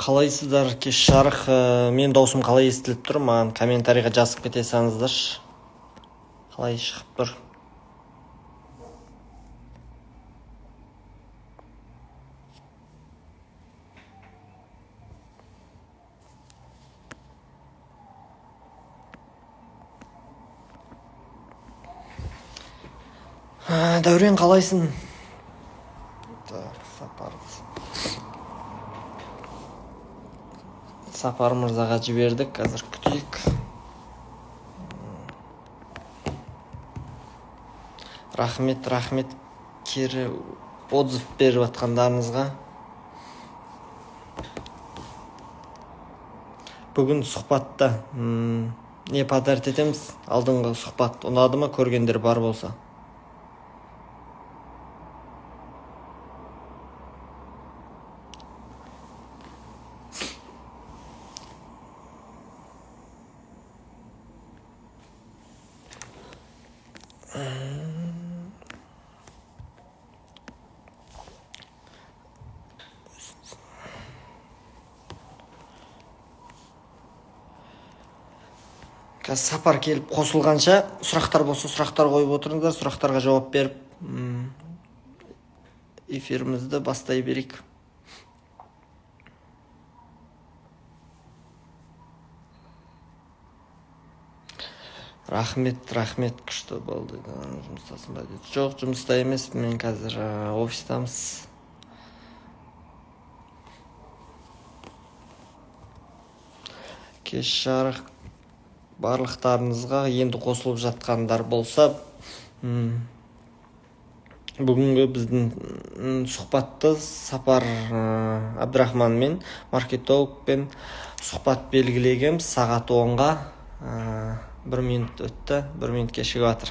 Қалайсыздар, кеш жарық. Менің даусым қалай естіліп тұр? Маған комментарийға жазып кете салыңыздаршы. Қалай шығып тұр? Дәурен, қалайсың? Так, Сапар мырзаға жібердік, қазір күтейік. Рахмет, рахмет кері отзыв беріп жатқандарыңызға. Бүгін сұхбатта не подарить етеміз? Алдыңғы сұхбат ұнады ма? Көргендер бар болса. Қазір Сапар келіп қосылғанша сұрақтар болса сұрақтар қойып отырыңыздар, сұрақтарға жауап беріп эфирімізді бастай берейік. Рахмет, рахмет, күшті болды. Жұмыстасың ба дейді. Жоқ, жұмыста емес, мен қазір офистамыз. Кеш жарық барлықтарыңызға, енді қосылып жатқандар болса, бүгінгі біздің сұхбатты Сапар Абдрахманмен, маркетологпен сұхбат белгілегенбіз сағат 10-ға. 1 минут өтті, 1 минут кешігіп жатыр.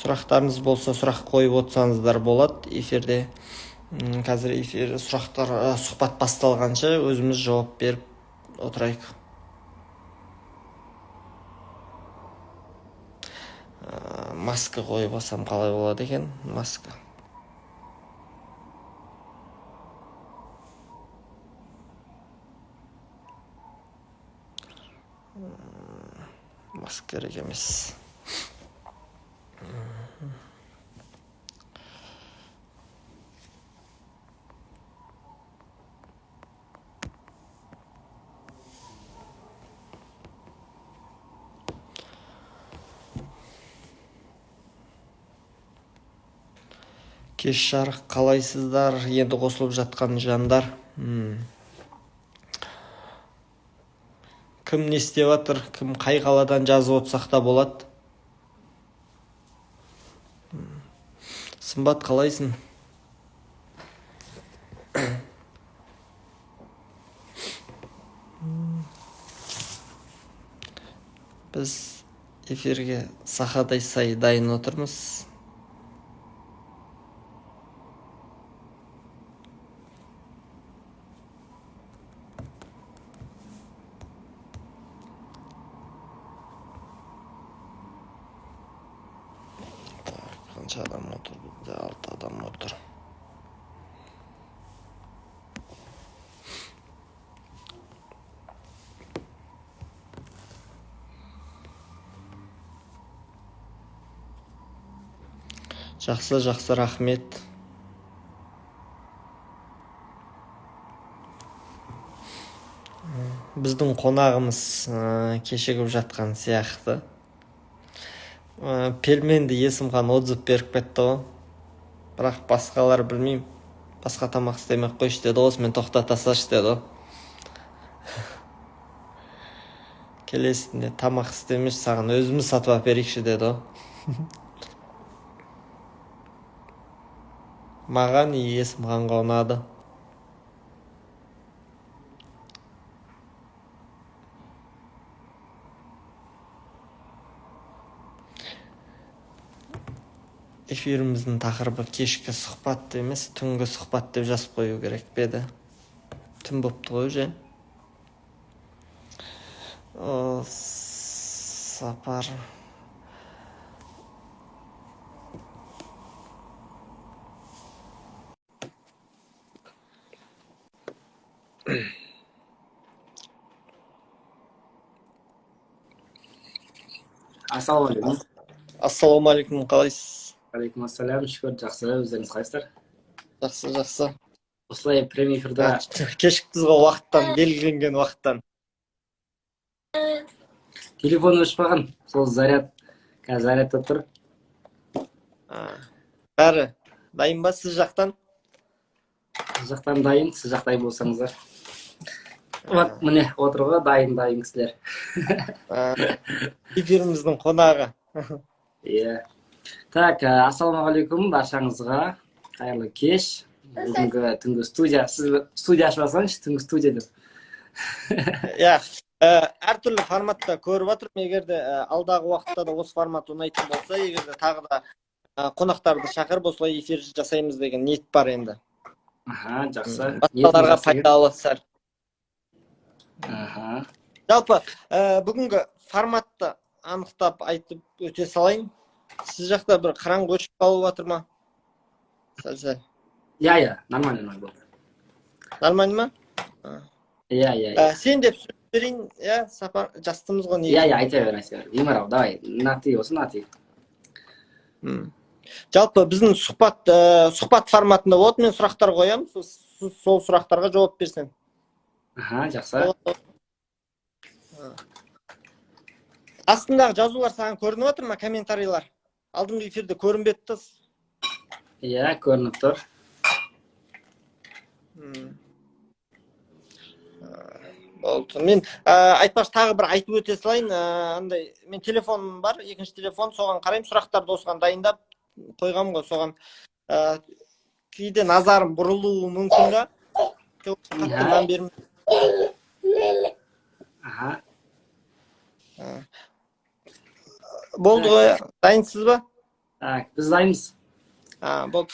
Сұрақтарыңыз болса, сұрақ қойып отырсаңыздар болады эфирде. Қазір эфир сұрақтар, сұхбат басталғанша өзіміз жауап беріп отырайық. Маска қойып алсам қалай болады екен? Маска. Маска керек емес. Кеш жарық, қалайсыздар? Енді қосылып жатқан жандар. Кім не істеп жатыр, кім қай қаладан жазып отырсақ та болады. Сымбат, қалайсың? Біз эфирге сақадай сай дайын отырмыз. Қанша адам отыр? Бізде 6 адам отыр. Жақсы, жақсы, рахмет. Біздің қонағымыз кешігіп жатқан сияқты. Пельменді Есімхан отзыв беріп кетті ғой. Бірақ басқалар білмеймін. Басқа тамақ істемей ақ қойшы деді ғой, осымен тоқтата салшы деді ғой. Келесінде тамақ істемеші, саған өзіміз сатып алып берейікші деді ғой. Маған Есімханға ұнады. Эфиріміздің тақырыбы кешкі сұхбат емес, түнгі сұхбат деп жазып қою керек пе еді? Түн бопты ғой уже. Сапар. Ассалаумағалейкум. Ассалаумағалейкум, қалайсыз? Алейкум ассалам, шүкір, жақсы. Өздеріңіз қалайсыздар? Жақсы, жақсы. Осылай прямой эфирда. Кешіктіңіз ғой уақыттан, белгіленген уақыттан. Телефон өшіп қалған, сол заряд, қазір зарядта тұр. Бәрі дайын ба сіз жақтан? Біз жақтан дайын, сіз жақ дайын болсаңыздар. Вот, міне, отыр ғой дайын, дайын кісілер. Эфиріміздің қонағы. Иә. Так, ассалаумағалейкум баршаңызға. Қайырлы кеш. Бүгінгі түнгі студия, сіз студия ашып алсаңызшы, түнгі студия деп. Иә, әртүрлі форматта көріп жатырмын. Егер де алдағы уақытта да осы формат ұнайтын болса, егер де тағы да қонақтарды шақырып, осылай эфир жасаймыз деген ниет бар енді. Аха, жақсы. Басқаларға пайдалы сәл. Аха. Жалпы, бүгінгі форматты анықтап айтып өте салайын. Сіз жақта бір қараңғы өшіп қалып жатыр ма? Сәл-сәл. Иә, иә, нормально, нормально болды. Нормально ма? Иә, иә, иә. Сен деп сөйлеп берейін, иә, Сапар, жастымыз ғой Иә, негізі. Иә, айта бер, айта бер. Беймарал, давай, на ты болсын, на ты. Жалпы біздің сұхбат сұхбат форматында болады. Мен сұрақтар қоямын, сол сұрақтарға жауап берсең. Аха, жақсы. Астындағы жазулар саған көрініп отыр ма, комментарийлар? Алдыңғы эфирде көрінбеді да. Иә, көрініп тұр. Болды. Мен айтпақшы, тағы бір айтып өте салайын, андай мен телефоным бар, екінші телефон, соған қараймын, сұрақтарды осыған дайындап қойғанмын ғой, соған кейде назарым бұрылуы мүмкін да. Қатты мән бермей. Аха. Болды ғой, дайынсыз ба? Так, біз дайынбыз. Болды.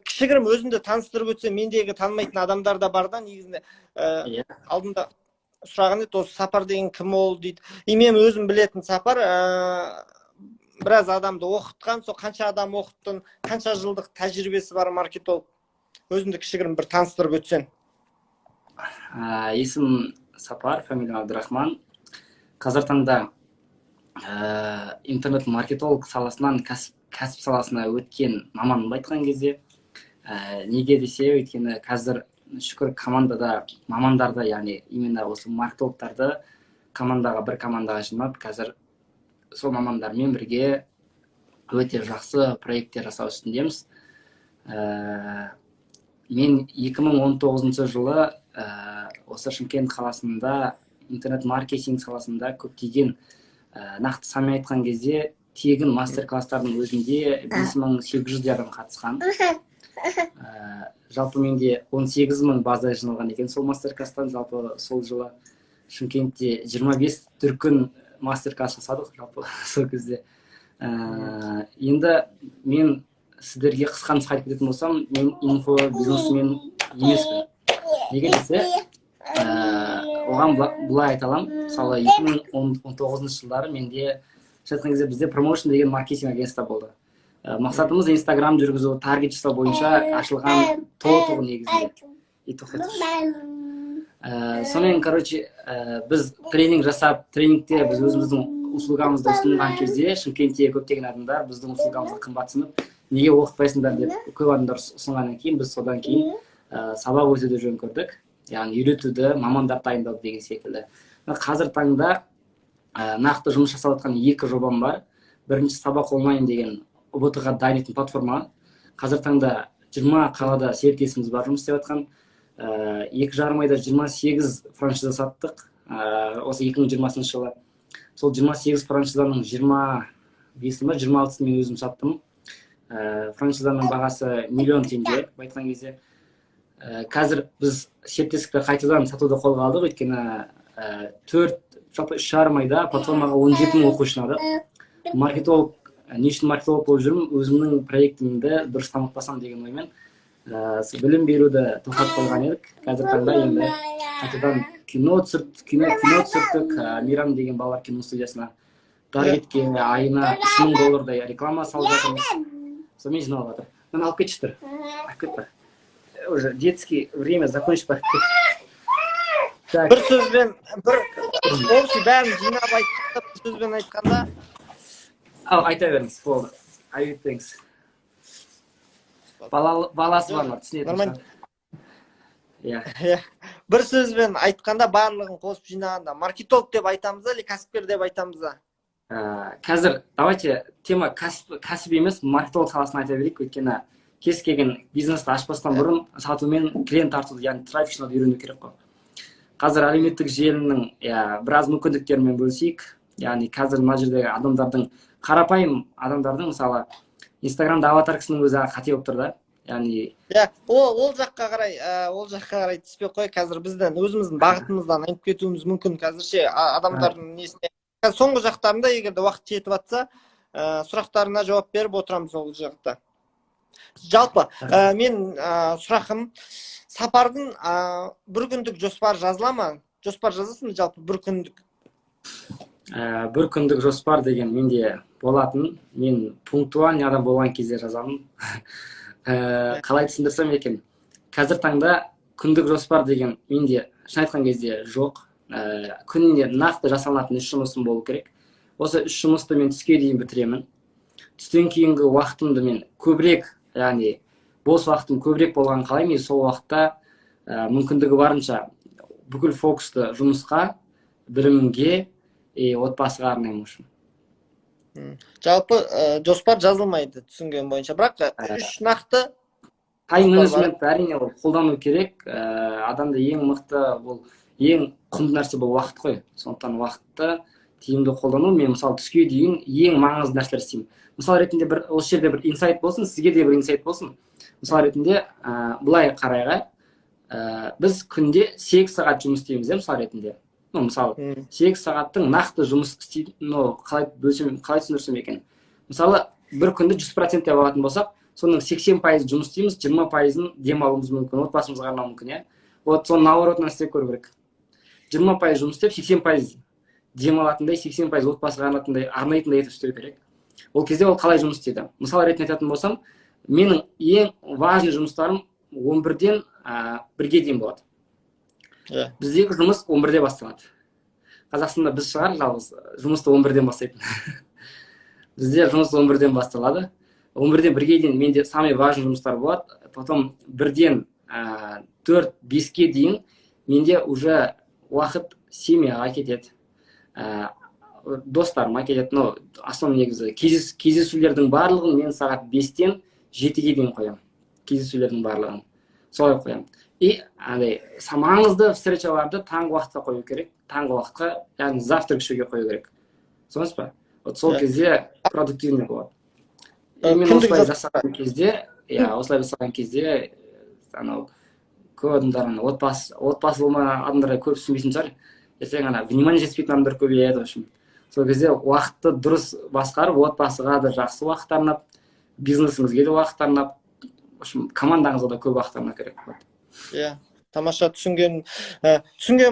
Кішігірім өзімді таныстырып өтсем, мендегі танымайтын адамдар да бар да негізінде. Иә. Алдында сұраған еді, осы Сапар деген кім ол дейді. И мен өзім білетін Сапар, біраз адамды оқытқан, сол қанша адам оқыттың, қанша жылдық тәжірибесі бар маркетолог. Өзімді кішігірім бір таныстырып өтсең. Есімім Сапар, фамилиям Абдрахман. Қазір таңда интернет-маркетолог саласынан кәсіп саласына өткен маманмын айтқан кезде. Неге десе, өйткені қазір шүкір командада мамандарды, яғни именно осы маркетологтарды командаға, бір командаға жинап, қазір сол мамандармен бірге өте жақсы проекттер жасау үстіндеміз. Мен 2019 жылы осы Шымкент қаласында интернет-маркетинг саласында көптеген, нақты санмен айтқан кезде, тегін мастер-класстардың өзінде 5800 адам қатысқан. Жалпы менде 18 мың база жиналған екен сол мастер-класстан. Жалпы сол жылы Шымкентте 25 дүркін мастер-класс жасадық жалпы сол кезде. Енді мен сіздерге қысқа нұсқа айтып кететін болсам, мен инфобизнесмен емеспін. Неге десе, оған былай айта аламын. Мысалы, 2019 жылдары менде, айтқан кезде, бізде промоушн деген маркетинг агентство болды. Мақсатымыз Инстаграм жүргізу, таргет жасау бойынша ашылған ТОО тұғын негізінде. И тоқтай. Сонымен, короче, біз тренинг жасап, тренингте біз өзіміздің услугамызды ұсынған кезде Шымкентте көптеген адамдар біздің услугамызды қымбатсынып, неге оқытпайсыңдар деп көп адамдар ұсынғаннан кейін, біз содан кейін сабақ өтуді жөн көрдік, яғни үйретуді, мамандар дайындауды деген секілді. Қазір таңда нақты жұмыс жасап жатқан екі жобам бар. Бірінші, Сабақ онлайн деген ҰБТ ға дайындайтын платформа. Қазір таңда 20 қалада серіктесіміз бар жұмыс істеп жатқан. 2,5 айда 28 франшиза саттық. Осы 2020 жылы сол 28 франшизаның 25-і ма, 26-сын мен өзім саттым. Франшизаның бағасы 1 миллион теңге былай айтқан кезде. Қазір біз серіктестікті қайтадан сатуды қолға алдық, өйткені төрт, жалпы 3,5 айда платформаға 17 мың оқушы жинадық. Маркетолог, не үшін маркетолог болып жүрмін? Өзімнің проектімді дұрыс дамытпасам деген оймен білім беруді тоқтатып қойған едік. Қазіргі таңда енді қайтадан кино түсірттік, Мейрам деген балалар кино студиясына. Таргетке айына 3000 доллардай реклама салып жатырмыз, сонымен жиналып жатыр. Мынаны алып кетші, тұр, алып кет, бар, уже детский время закончить, бар, кет. Так. Бір сөзбен, бір общий бәрін жинап айтқанда, бір сөзбен айтқанда, Ал, айта беріңіз, болды, айып етпеңіз. Баласы барлар түсінетін. Нормально. Иә. Иә. Бір сөзбен айтқанда, барлығын қосып жинағанда, маркетолог деп айтамыз ба или кәсіпкер деп айтамыз ба? Қазір давайте тема кәсіп емес, маркетолог саласын айта берейік, өйткені кез келген бизнесті ашпастан бұрын сату мен клиент тартуды, яғни трафик жинауды үйрену керек қой. Қазір әлеуметтік желінің, иә, біраз мүмкіндіктерімен бөлісейік. Яғни қазір мына жердегі адамдардың, қарапайым адамдардың, мысалы, Инстаграмда аватаркасының өзі қате болып тұр да, яғни Иә, ол жаққа қарай, ол жаққа қарай түспей ақ қояйық. Қазір біздің өзіміздің бағытымыздан айнып кетуіміз мүмкін қазір ше, адамдардың несіне. Қазір соңғы жақтарында, егер де уақыт жетіп жатса, сұрақтарына жауап беріп отырамыз ол жақта. Жалпы, мен сұрағым: сапардың бір күндік жоспар жазыла ма? Жоспар жазасың ба жалпы бір күндік? Бір күндік жоспар деген менде болатын. Мен пунктуальный адам болған кезде жазамын. Қалай түсіндірсем екен? Қазір таңда күндік жоспар деген менде, шын айтқан кезде, жоқ. Күніне нақты жасалынатын үш жұмысым болу керек. Осы үш жұмысты мен түске дейін бітіремін. Түстен кейінгі уақытымды мен көбірек, яғни бос уақытым көбірек болғанын қалаймын. И сол уақытта мүмкіндігі барынша бүкіл фокусты жұмысқа, білімге и отбасыға арнаймын, в общем. Жалпы, жоспар жазылмайды түсінген бойынша, бірақ үш нақты Тайм жоспар бар. менеджмент, әрине, ол қолдану керек. Адамда ең мықты, ол ең құнды нәрсе бұл уақыт қой. Сондықтан уақытты тиімді қолдану. Мен, мысалы, түске дейін ең маңызды нәрселер істеймін. Мысал ретінде, бір осы жерде бір инсайт болсын, сізге де бір инсайт болсын. Мысал ретінде, былай қарайға, біз күнде 8 сағат жұмыс істейміз, иә, мысал ретінде. Ну, мысалы, 8 сағаттың нақты жұмыс істейтін, ну, қалай бөлсем, қалай түсіндірсем екен? Мысалы, бір күнді 100% деп алатын болсақ, соның 80% жұмыс істейміз, 20%-ын демалуымыз мүмкін, отбасымызға арнау мүмкін, иә. Вот соны наоборотынан істеп көру керек: 20% жұмыс істеп, 80% демалатындай, 80% отбасыға арнайтындай етіп істеу керек. Ол кезде ол қалай жұмыс істейді? Мысал ретінде айтатын болсам, менің ең важный жұмыстарым 11-ден 1-ге дейін болады. Біздегі жұмыс 11-де басталады. Қазақстанда біз шығар жалғыз жұмысты 11-ден бастайтын. Бізде жұмыс 11-ден басталады. 11-ден 1-ге дейін менде самый важный жұмыстар болады. Потом 1-ден 4-5-ке дейін менде уже уақыт семьяға кетеді, достарыма кетеді. Но основной, негізі, кездесулердің барлығын мен сағат 5-тен 7-ге дейін қоямын. Кездесулердің барлығын солай қоямын. И андай маңызды встречаларды таңғы уақытқа қою керек, таңғы уақытқа, яғни завтрак ішуге қою керек, түсінесіз ба? Вот сол кезде продуктивный болады. И мен Күндік осылай жасаған кезде, иә, осылай жасаған кезде, анау көп адамдар, ана отбасы болмаған адамдар көп түсінбейтін шығар, ертең ана внимание жетіспейтін адамдар көбейеді. В общем, сол кезде уақытты дұрыс басқарып, отбасыға да жақсы уақыт арнап, бизнесіңізге де уақыт арнап, в общем, командаңызға да көп уақыт арнау керек болады. Иә, тамаша. Түсінген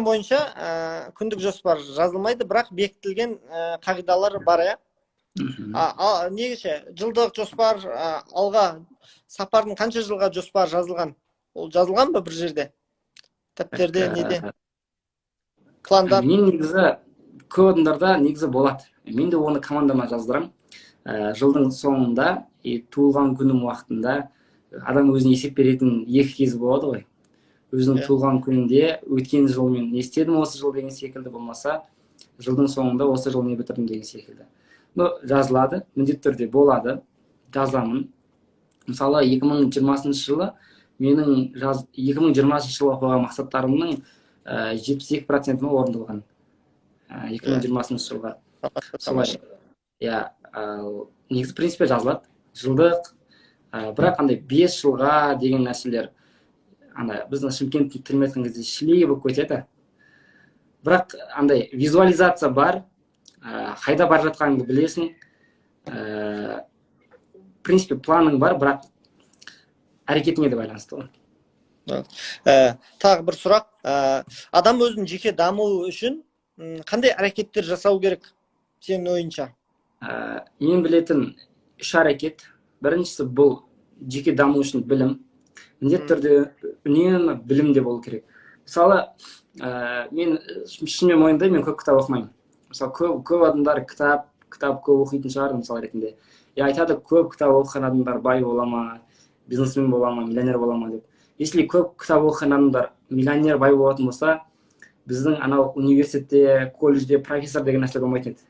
бойынша, күндік жоспар жазылмайды, бірақ бекітілген қағидалар бар, иә? Мхм. Негізі жылдық жоспар, алға сапардың қанша жылға жоспар жазылған? Ол жазылған ба бір жерде, дәптерде, неде, пландар? Мен негізі, көп адамдарда негізі болады, мен де оны командама жаздырамын. Жылдың соңында и туылған күнім уақытында. Адам өзіне есеп беретін екі кезі болады ғой: өзінің туылған күнінде өткен жыл мен не істедім, осы жыл деген секілді, болмаса жылдың соңында осы жыл не бітірдім деген секілді. Но жазылады, міндетті түрде болады, жазамын. Мысалы, 2020 жылы менің 2020 жылға қойған мақсаттарымның 72%-і орындалған 2020 жылға. Солай, иә. Ал негізі, в принципе, жазылады жылдық, бірақ андай 5 жылға деген нәрселер ана біздің Шымкенттің тілімен айтқан кезде шлей болып кетеді. Бірақ андай визуализация бар, қайда бара жатқаныңды білесің, в принципе, планың бар, бірақ әрекетіңе де байланысты ғой. Тағы бір сұрақ. Адам өзінің жеке дамуы үшін қандай әрекеттер жасау керек сенің ойыңша? Мен білетін үш әрекет. Біріншісі, бұл жеке даму үшін білім. Міндетті түрде үнемі білімде болу керек. Мысалы, мен шынымен мойындаймын, мен көп кітап оқымаймын. Мысалы, көп адамдар кітап Кітап көп оқитын шығар, мысал ретінде. И айтады, көп кітап оқыған адамдар бай бола ма, бизнесмен бола ма, миллионер бола ма деп. Если көп кітап оқыған адамдар миллионер, бай болатын болса, біздің анау университетте, колледжде профессор деген нәрсе болмайтын еді.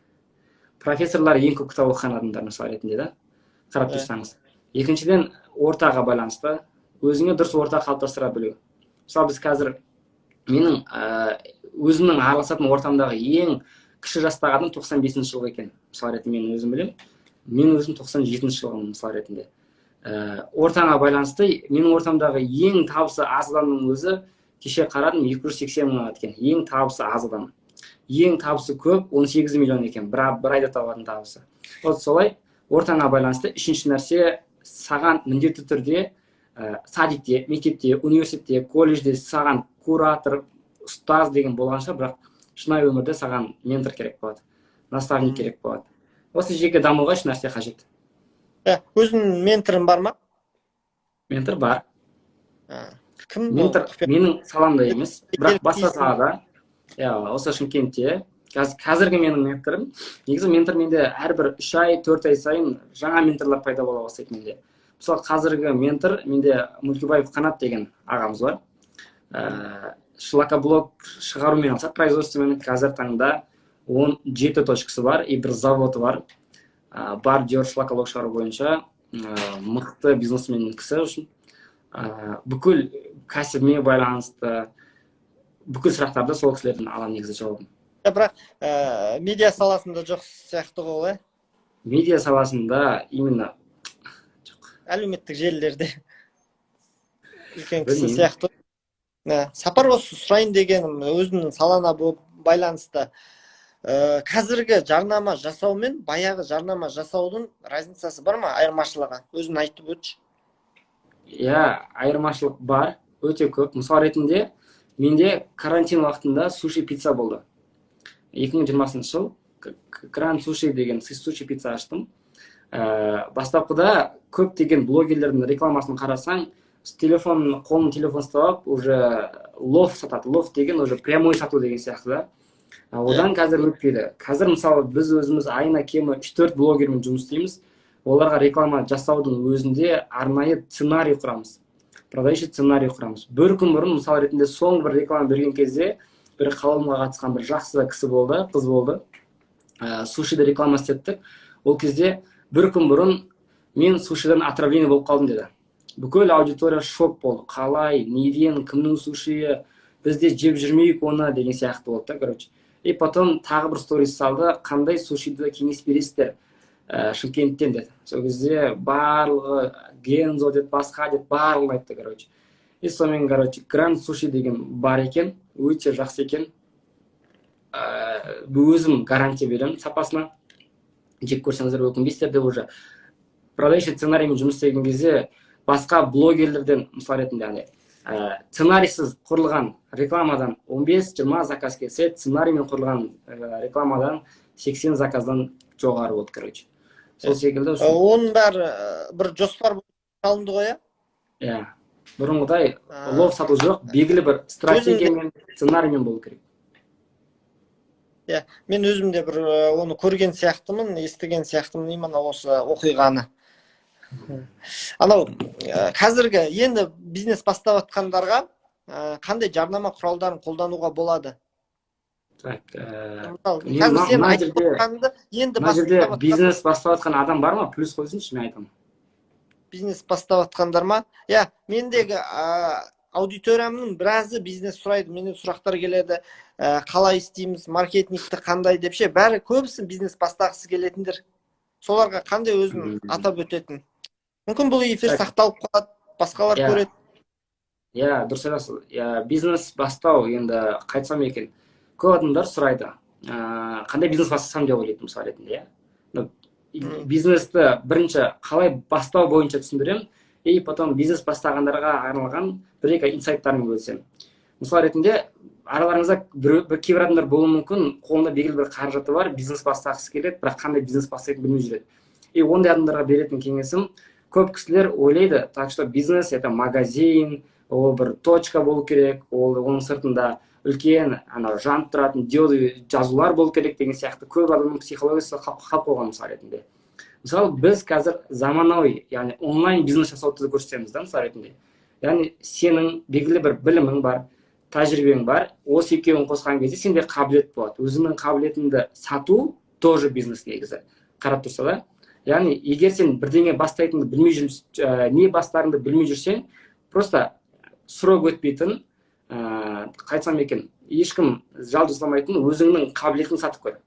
Профессорлар ең көп кітап оқыған адамдар, мысал ретінде да, қарап тұрсаңыз. Екіншіден, ортаға байланысты, өзіңе дұрыс орта қалыптастыра білу. Мысалы, біз қазір менің өзімнің араласатын ортамдағы ең кіші жастағы адам 95-ші жылғы екен, мысал ретінде. Мен өзім білемін, мен өзім 97-ші жылғымын, мысал ретінде. Ортаңа байланысты. Менің ортамдағы ең табысы аз адамның өзі, кеше қарадым, 280 мың алады екен ең табысы аз адам. Ең табысы көп 18 миллион екен бір айда табатын табысы. Вот солай, ортаңа байланысты. Үшінші нәрсе, саған міндетті түрде садикте, мектепте, университетте, колледжде саған куратор, ұстаз деген болған шығар, бірақ шынайы өмірде саған ментор керек болады, наставник керек болады. Осы жеке дамуға үш нәрсе қажет. Иә, өзіңнің менторың бар ма? Ментор бар. Кім ол? Ментор Құпия. менің саламда емес, бірақ басқа Келіспейсің. салада, иә. Осы Шымкентте қазіргі менің менторым. Негізі ментор менде әрбір 3 ай, 4 ай сайын жаңа менторлар пайда бола бастайды менде. Мысалы, қазіргі ментор менде Мүлкібаев Қанат деген ағамыз бар. Шлакоблок шығарумен айналысады, производствомен. Қазір таңда 17 точкасы бар и бір заводы бар. Бордюр, шлакоблок шығару бойынша мықты бизнесмен кісі үшін бүкіл кәсібіме байланысты бүкіл сұрақтарды сол кісілерден аламын негізі жауабын. Иә, бірақ медиа саласында жоқ сияқты ғой ол, иә? Медиа саласында именно жоқ. Әлеуметтік желілерде үлкен кісі Білмеймін. сияқты. Ә, Сапар, осы сұрайын дегенім, өзіңнің салаңа болып байланысты. Қазіргі жарнама жасау мен баяғы жарнама жасаудың разницасы бар ма, айырмашылығы? Өзің айтып өтші. Иә, айырмашылық бар, өте көп. Мысал ретінде, менде карантин уақытында суши пицца болды. 2020 жыл Гранд Суши деген суши пицца аштым. Бастапқыда көптеген блогерлердің рекламасын қарасаң, телефон, қолын телефон ұстап алып, уже лоф сатады. Лоф деген уже прямой сату деген сияқты да. Одан қазір өтпейді. Қазір, мысалы, біз өзіміз айына кемі үш төрт блогермен жұмыс істейміз. Оларға реклама жасаудың өзінде арнайы сценарий құрамыз, продающий сценарий құрамыз бір күн бұрын. Мысал ретінде, соңғы бір реклама берген кезде бір қалаулымға қатысқан бір жақсы кісі болды, қыз болды. Сушиді реклама істеттік. Ол кезде бір күн бұрын «Мен сушидан отравление болып қалдым» деді. Бүкіл аудитория шок болды: қалай, неден, кімнің сушиі, біз де жеп жүрмейік оны деген сияқты болды да, короче. И потом тағы бір сторис салды: «Қандай сушиді кеңес бересіздер Шымкенттен?» – деді. Сол кезде барлығы Гензо деді, басқа деді, барлығын айтты, короче. И сонымен, короче, Гранд Суши деген бар екен, өте жақсы екен. Өзім гарантия беремін сапасына, жеп көрсеңіздер, өкінбейсіздер деп. Уже продающий сценариймен жұмыс істеген кезде басқа блогерлерден, мысал ретінде, андай сценарийсіз құрылған рекламадан 15-20 заказ келсе, сценариймен құрылған рекламадан 80 заказдан жоғары болды, короче. Сол секілді. Оның бәрі бір жоспар алынды ғой, иә? Иә, бұрынғыдай лоф сату жоқ, белгілі бір стратегиямен, сценариймен болу керек. Иә, мен өзім де бір оны көрген сияқтымын, естіген сияқтымын именно осы оқиғаны. Анау қазіргі енді бизнес бастап жатқандарға қандай жарнама құралдарын қолдануға болады? Так, Мысалы, қазір сен мына айтып отырғаныңды енді мына жерде бастап жатқан бизнес бастап жатқан адам бар ма? Плюс қойсыншы, мен айтамын. Бизнес бастап жатқандар ма? Иә, мендегі аудиториямның біразы бизнес сұрайды. Менен сұрақтар келеді, қалай істейміз, маркетингті қандай деп ше. Бәрі, көбісі бизнес бастағысы келетіндер. Соларға қандай өзің атап өтетін? Мүмкін, бұл эфир сақталып қалады, басқалар көреді. Иә, дұрыс айтасыз. Иә, бизнес бастау енді қайтсам екен, көп адамдар сұрайды, қандай бизнес бастасам деп ойлайды, мысал ретінде, иә. Бизнесті бірінші қалай бастау бойынша түсіндіремін и потом бизнес бастағандарға арналған бір екі инсайттармен бөлісемін. Мысал ретінде, араларыңызда бір кейбір адамдар болуы мүмкін, қолында белгілі бір қаражаты бар, бизнес бастағысы келеді, бірақ қандай бизнес бастайтынын білмей жүреді. И ондай адамдарға беретін кеңесім: көп кісілер ойлайды так, что бизнес – это магазин, ол бір точка болу керек, ол оның сыртында Үлкен анау жанып тұратын диоды жазулар болу керек деген сияқты көп адамның психологиясы қалып қойған, мысал ретінде. Мысалы, біз қазір заманауи, яғни онлайн бизнес жасауды көрсетеміз да, мысал ретінде. Яғни сенің белгілі бір білімің бар, тәжірибең бар, осы екеуін қосқан кезде сенде қабілет болады. Өзіңнің қабілетіңді сату тоже бизнес негізі, қарап тұрса да. Яғни егер сен бірдеңе бастайтыныңды білмей жүр, не бастарыңды білмей жүрсең, просто срок өтпейтін, қалай айтсам екен, ешкім жал жасамайтын өзіңнің қабілетіңді сатып көр.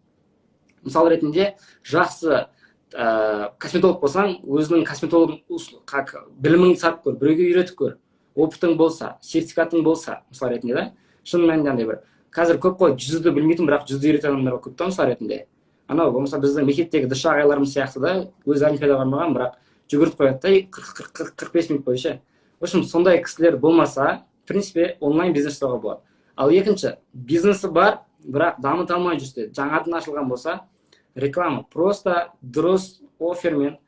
Мысал ретінде, жақсы косметолог болсаң, өзіңнің косметолог как біліміңді сатып көр, біреуге үйретіп көр, опытың болса, сертификатың болса, мысал ретінде да. Шын мәнінде андай бір қазір көп қой жүзуді білмейтін, бірақ жүзуді үйрететін адамдар көп та, мысал ретінде. Анау болмаса біздің мектептегі ДШ ағайларымыз сияқты да, өзі олимпиадаға бармаған, бірақ жүгіртіп қояды да 45 минут бойы ше. В общем, сондай кісілер болмаса, в принципе, онлайн бизнес жасауға болады. Ал екінші, бизнесі бар, бірақ дамыта алмай жүрсе, жаңадан ашылған болса, реклама просто дұрыс оффермен,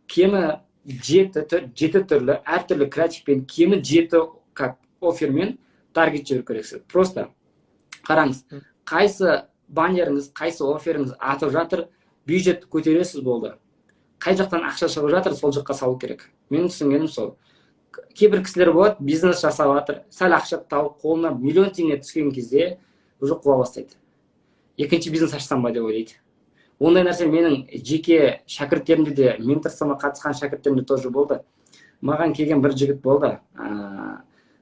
кемі жеті түрлі, әртүрлі креативпен, кемі жеті как оффермен таргет жіберу керексіз. Просто қараңыз, қайсы баннеріңіз, қайсы офферіңіз атып жатыр, бюджетті көтересіз, болды. Қай жақтан ақша шығып жатыр, сол жаққа салу керек. Менің түсінгенім сол. Кейбір кісілер болады, бизнес жасап жатыр, сәл ақша тауып, қолына миллион теңге түскен кезде уже қуа бастайды, екінші бизнес ашсам ба деп ойлайды. Ондай нәрсе менің жеке шәкірттерімде де, менторствома қатысқан шәкірттерімде тоже болды. Маған келген бір жігіт болды,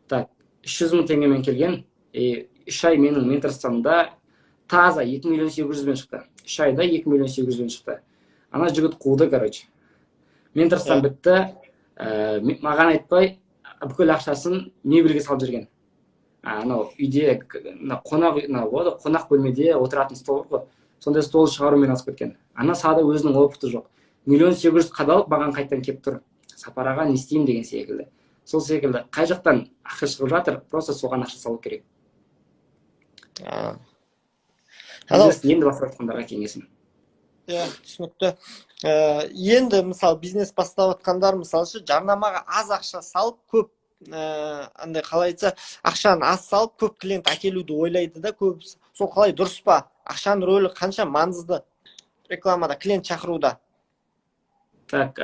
так, 300 000 теңгемен келген и 3 ай менің менторствомда таза 2 миллион 800-бен шықты. 3 айда 2 миллион 800-бен шықты. Ана жігіт қуды, короче, менторством бітті, маған айтпай бүкіл ақшасын мебельге салып жіберген. Анау үйде мына қонақ мына болады, қонақ бөлмеде отыратын стол бар ғой, сондай стол шығарумен алып кеткен. Ана салада өзінің опыты жоқ, миллион сегіз жүз қадалып, маған қайтадан келіп тұр: «Сапар аға, не істеймін?» деген секілді. Сол секілді, қай жақтан ақша шығып жатыр, просто соған ақша салу керек. Бизнес енді бастап жатқандарға кеңесім. Иә, түсінікті. Енді мысалы, бизнес бастап жатқандар, мысалы ше, жарнамаға аз ақша салып, көп андай, қалай айтса, ақшаны аз салып, көп клиент әкелуді ойлайды да көбісі. Сол қалай, дұрыс па? Ақшаның рөлі қанша маңызды рекламада, клиент шақыруда? Так,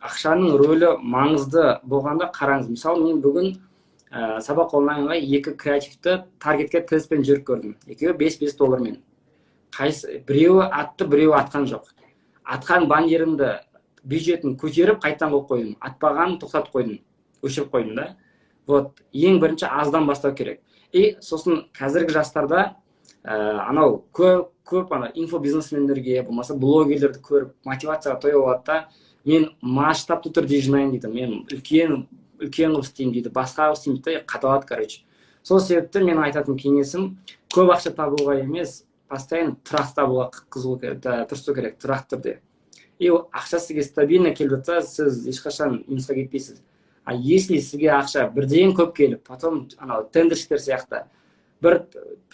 ақшаның рөлі маңызды болғанда, қараңыз, мысалы, мен бүгін Сабақ онлайнға екі креативті таргетке тестпен жүріп көрдім. Екеуі 5-5 доллармен. Қайсы біреуі атты, біреуі атқан жоқ. Атқан баннерімді бюджетін көтеріп, қайтадан қойып қойдым, атпағанын тоқтатып қойдым, өшіріп қойдым да. Вот, ең бірінші аздан бастау керек. И сосын қазіргі жастарда анау көп көп ана инфобизнесмендерге, болмаса блогерлерді көріп, мотивацияға тойып алады да, мен масштабты түрде жинаймын дейді, мен үлкен үлкен қылып істеймін дейді, басқа қылып істеймін дейді да, қадалады, короче. Сол себепті менің айтатын кеңесім: көп ақша табуға емес, постоянно тұрақты табуға қызығу керек, тырысу керек тұрақты түрде. И ақша сізге стабильно келіп жатса, сіз ешқашан минусқа кетпейсіз. А если сізге ақша бірден көп келіп, потом анау тендерщиктер сияқты бір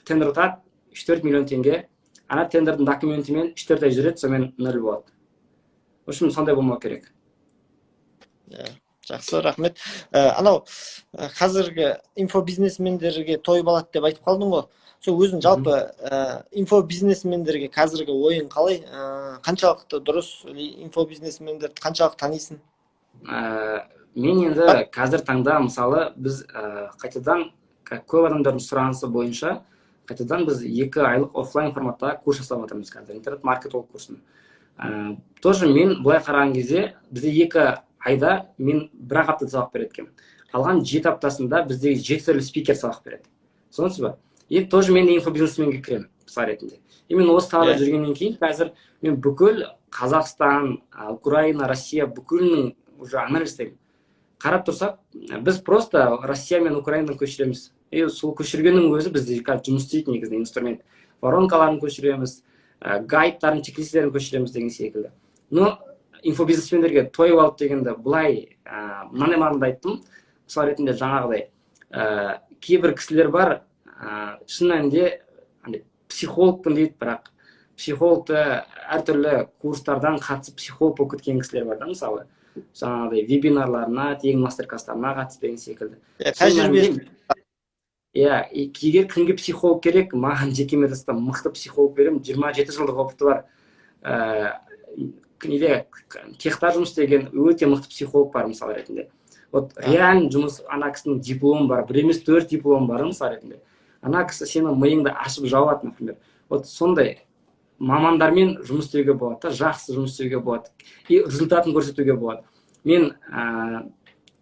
тендер ұтады 3-4 миллион теңге, ана тендердің документімен 3-4 ай жүреді, сонымен ноль болады. В общем, сондай болмау керек. Иә, жақсы, рахмет. Анау қазіргі инфобизнесмендерге тойып алады деп айтып қалдың ғой. Сол өзің жалпы инфобизнесмендерге қазіргі ойың қалай, қаншалықты дұрыс? Инфобизнесмендерді қаншалықты танисың? Мен енді қазір таңда, мысалы, біз қайтадан көп адамдардың сұранысы бойынша қайтадан біз 2 айлық офлайн форматта курс жасап жатырмыз қазір, интернет маркетолог курсын. Тоже мен былай қараған кезде, бізде 2 айда мен бір ақ апта сабақ береді екенмін, қалған 7 аптасында бізде жеті түрлі спикер сабақ береді, түсінесіз ба? И тоже мен инфобизнесменге кіремін, мысал ретінде. И мен осы салада жүргеннен кейін қазір мен бүкіл Қазақстан, Украина, Россия, бүкілінің уже анализ жасаймын. Қарап тұрсақ, біз просто Россия мен Украинадан көшіреміз. И сол көшіргеннің өзі бізде қазір жұмыс істейді негізінде инструмент. Воронкаларын көшіреміз, гайдтарын, чек-листтерін көшіреміз деген секілді. Но инфобизнесмендерге тойып алды дегенді былай, мынандай мағынада айттым. Мысал ретінде, жаңағыдай кейбір кісілер бар, шын мәнінде андай психологпын дейді, бірақ психологты әртүрлі курстардан қатысып, психолог болып кеткен кісілер бар да. Мысалы, жаңағыдай вебинарларына, тегін мастер класстарына қатысып деген секілді. Тәжірибесі. Иә, егер кімге психолог керек, маған жекеме жазса, мықты психолог беремін. 27 жылдық опыты бар, неде, техта жұмыс істеген өте мықты психолог бар, мысалы ретінде. Вот реально жұмыс, ана кісінің дипломы бар, бір емес, төрт дипломы бар, мысалы ретінде. Ана кісі сенің миыңды ашып жабады, например. Вот сондай мамандармен жұмыс істеуге болады да, жақсы жұмыс істеуге болады и результатын көрсетуге болады. Мен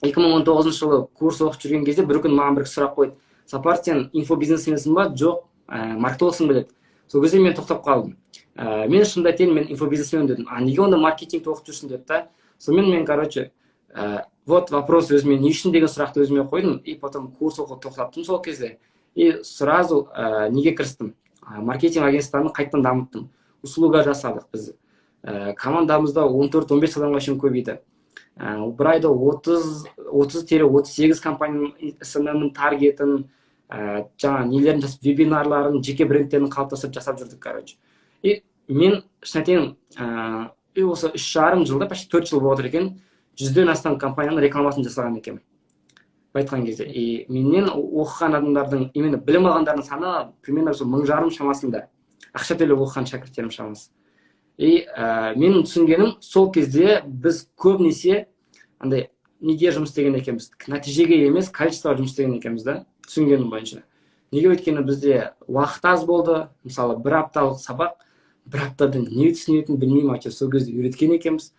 2019 жылы курс оқып жүрген кезде бір күні маған бір кісі сұрақ қойды: «Сапар, сен инфобизнесменсің ба, жоқ маркетологсың ба?» – деді. Сол кезде мен тоқтап қалдым. Мен шынымды айтайын, мен инфобизнесмен дедім. «А неге онда маркетингті оқып жүрсің?» – деді да. Сонымен мен, короче, вот вопрос өзіме, не үшін деген сұрақты өзіме қойдым. И потом курс оқуды тоқтаттым сол кезде и сразу неге кірістім, маркетинг агентствоны қайтадан дамыттым, услуга жасадық біз. Командамызда 14-15 адамға шейін көбейді. Бір айда 30, 30-38 компанияның СММ таргетін, жаңа нелерін жасап, вебинарларын, жеке брендтерін қалыптастырып жасап жүрдік, короче. И мен шын айтайын, и осы 3,5 жылда, почти 4 жыл болып отыр екен, 100-ден астам компанияның рекламасын жасаған екенмін, былай айтқан кезде. И менен оқыған адамдардың, именно білім алғандардың саны примерно сол 1500 шамасында, ақша төлеп оқыған шәкірттерім шамасы. И менің түсінгенім, сол кезде біз көбінесе андай неге жұмыс істеген екенбіз, нәтижеге емес, количествоға жұмыс істеген екенбіз да, түсінгенім бойынша. Неге? Өйткені бізде уақыт аз болды. Мысалы, бір апталық сабақ, бір аптада не түсінетінін білмеймін, әйтеуір сол кезде үйреткен екенбіз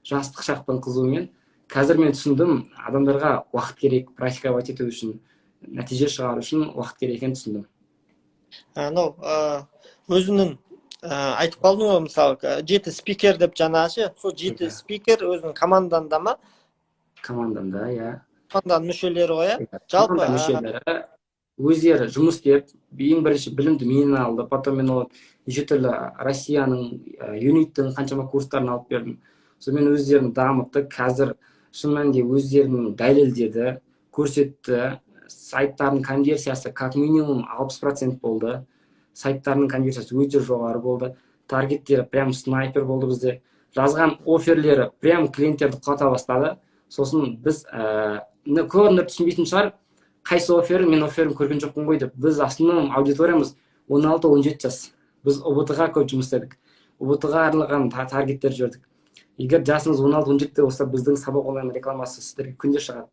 жастық шақтың қызуымен. Қазір мен түсіндім, адамдарға уақыт керек, практиковать ету үшін, нәтиже шығару үшін уақыт керек екенін түсіндім. Анау өзіңнің айтып қалдың ғой, мысалы, жеті спикер деп жаңағы ше, сол жеті спикер өзіңнің командаңда ма? Командамда, иә. Команданың мүшелері ғой, иә, жалпы? Команда мүшелері өздері жұмыс істеп, ең бірінші білімді менен алды. Потом мен ол неше түрлі Россияның, Юниттің қаншама курстарын алып бердім. Сонымен өздерін дамытты. Қазір шын мәнінде өздерін дәлелдеді, көрсетті. Сайттардың конверсиясы как минимум 60% болды, сайттарының конверсиясы өте жоғары болды, таргеттері прям снайпер болды. Бізде жазған офферлері прям клиенттерді құлата бастады. Сосын біз, көп адамдар түсінбейтін шығар, қайсы оффер, мен офферін көрген жоқпын ғой деп. Біз основном аудиториямыз 16-17 жас, біз ҰБТ ға көп жұмыс істедік, ҰБТ ға арналған таргеттер жібердік. Егер жасыңыз 16-17-те болса, біздің Сабақ Онлайн рекламасы сіздерге күнде шығады.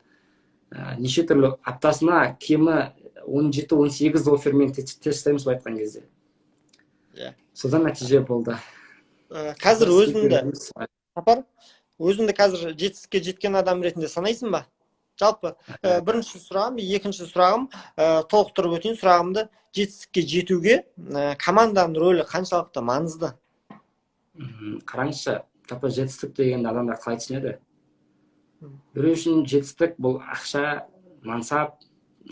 Неше түрлі, аптасына кемі 17-18 оффермен тест жасаймыз, былай айтқан кезде. Содан нәтиже болды. Қазір өзіңді, Сапар, өзіңді қазір жетістікке жеткен адам ретінде санайсың ба жалпы? Бірінші сұрағым. Екінші сұрағым, толықтырып өтейін сұрағымды: жетістікке жетуге команданың рөлі қаншалықты маңызды? Қараңызшы, жалпы жетістік дегенді адамдар қалай түсінеді? Біреу үшін жетістік бұл ақша, мансап,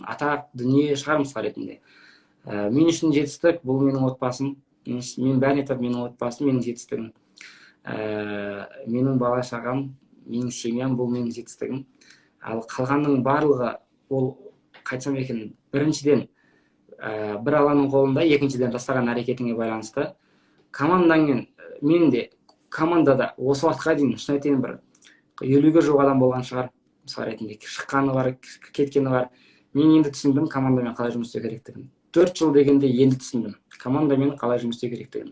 атақ, дүние шығар, мысал ретінде. Мен үшін жетістік бұл менің отбасым. Мен бәрін айтамын, менің отбасым менің жетістігім, менің бала шағам, менің семьям бұл менің жетістігім. Ал қалғанның барлығы ол, қайтсам екен, біріншіден, бір Алланың қолында, екіншіден, жасаған әрекетіңе байланысты. Командаңмен, мен де командада осы уақытқа дейін, шын айтайын, бір 50-ге жуық адам болған шығар, мысал ретінде, шыққаны бар, кеткені бар. Мен енді түсіндім командамен қалай жұмыс істеу керектігін. 4 жыл дегенде енді түсіндім командамен қалай жұмыс істеу керектігін.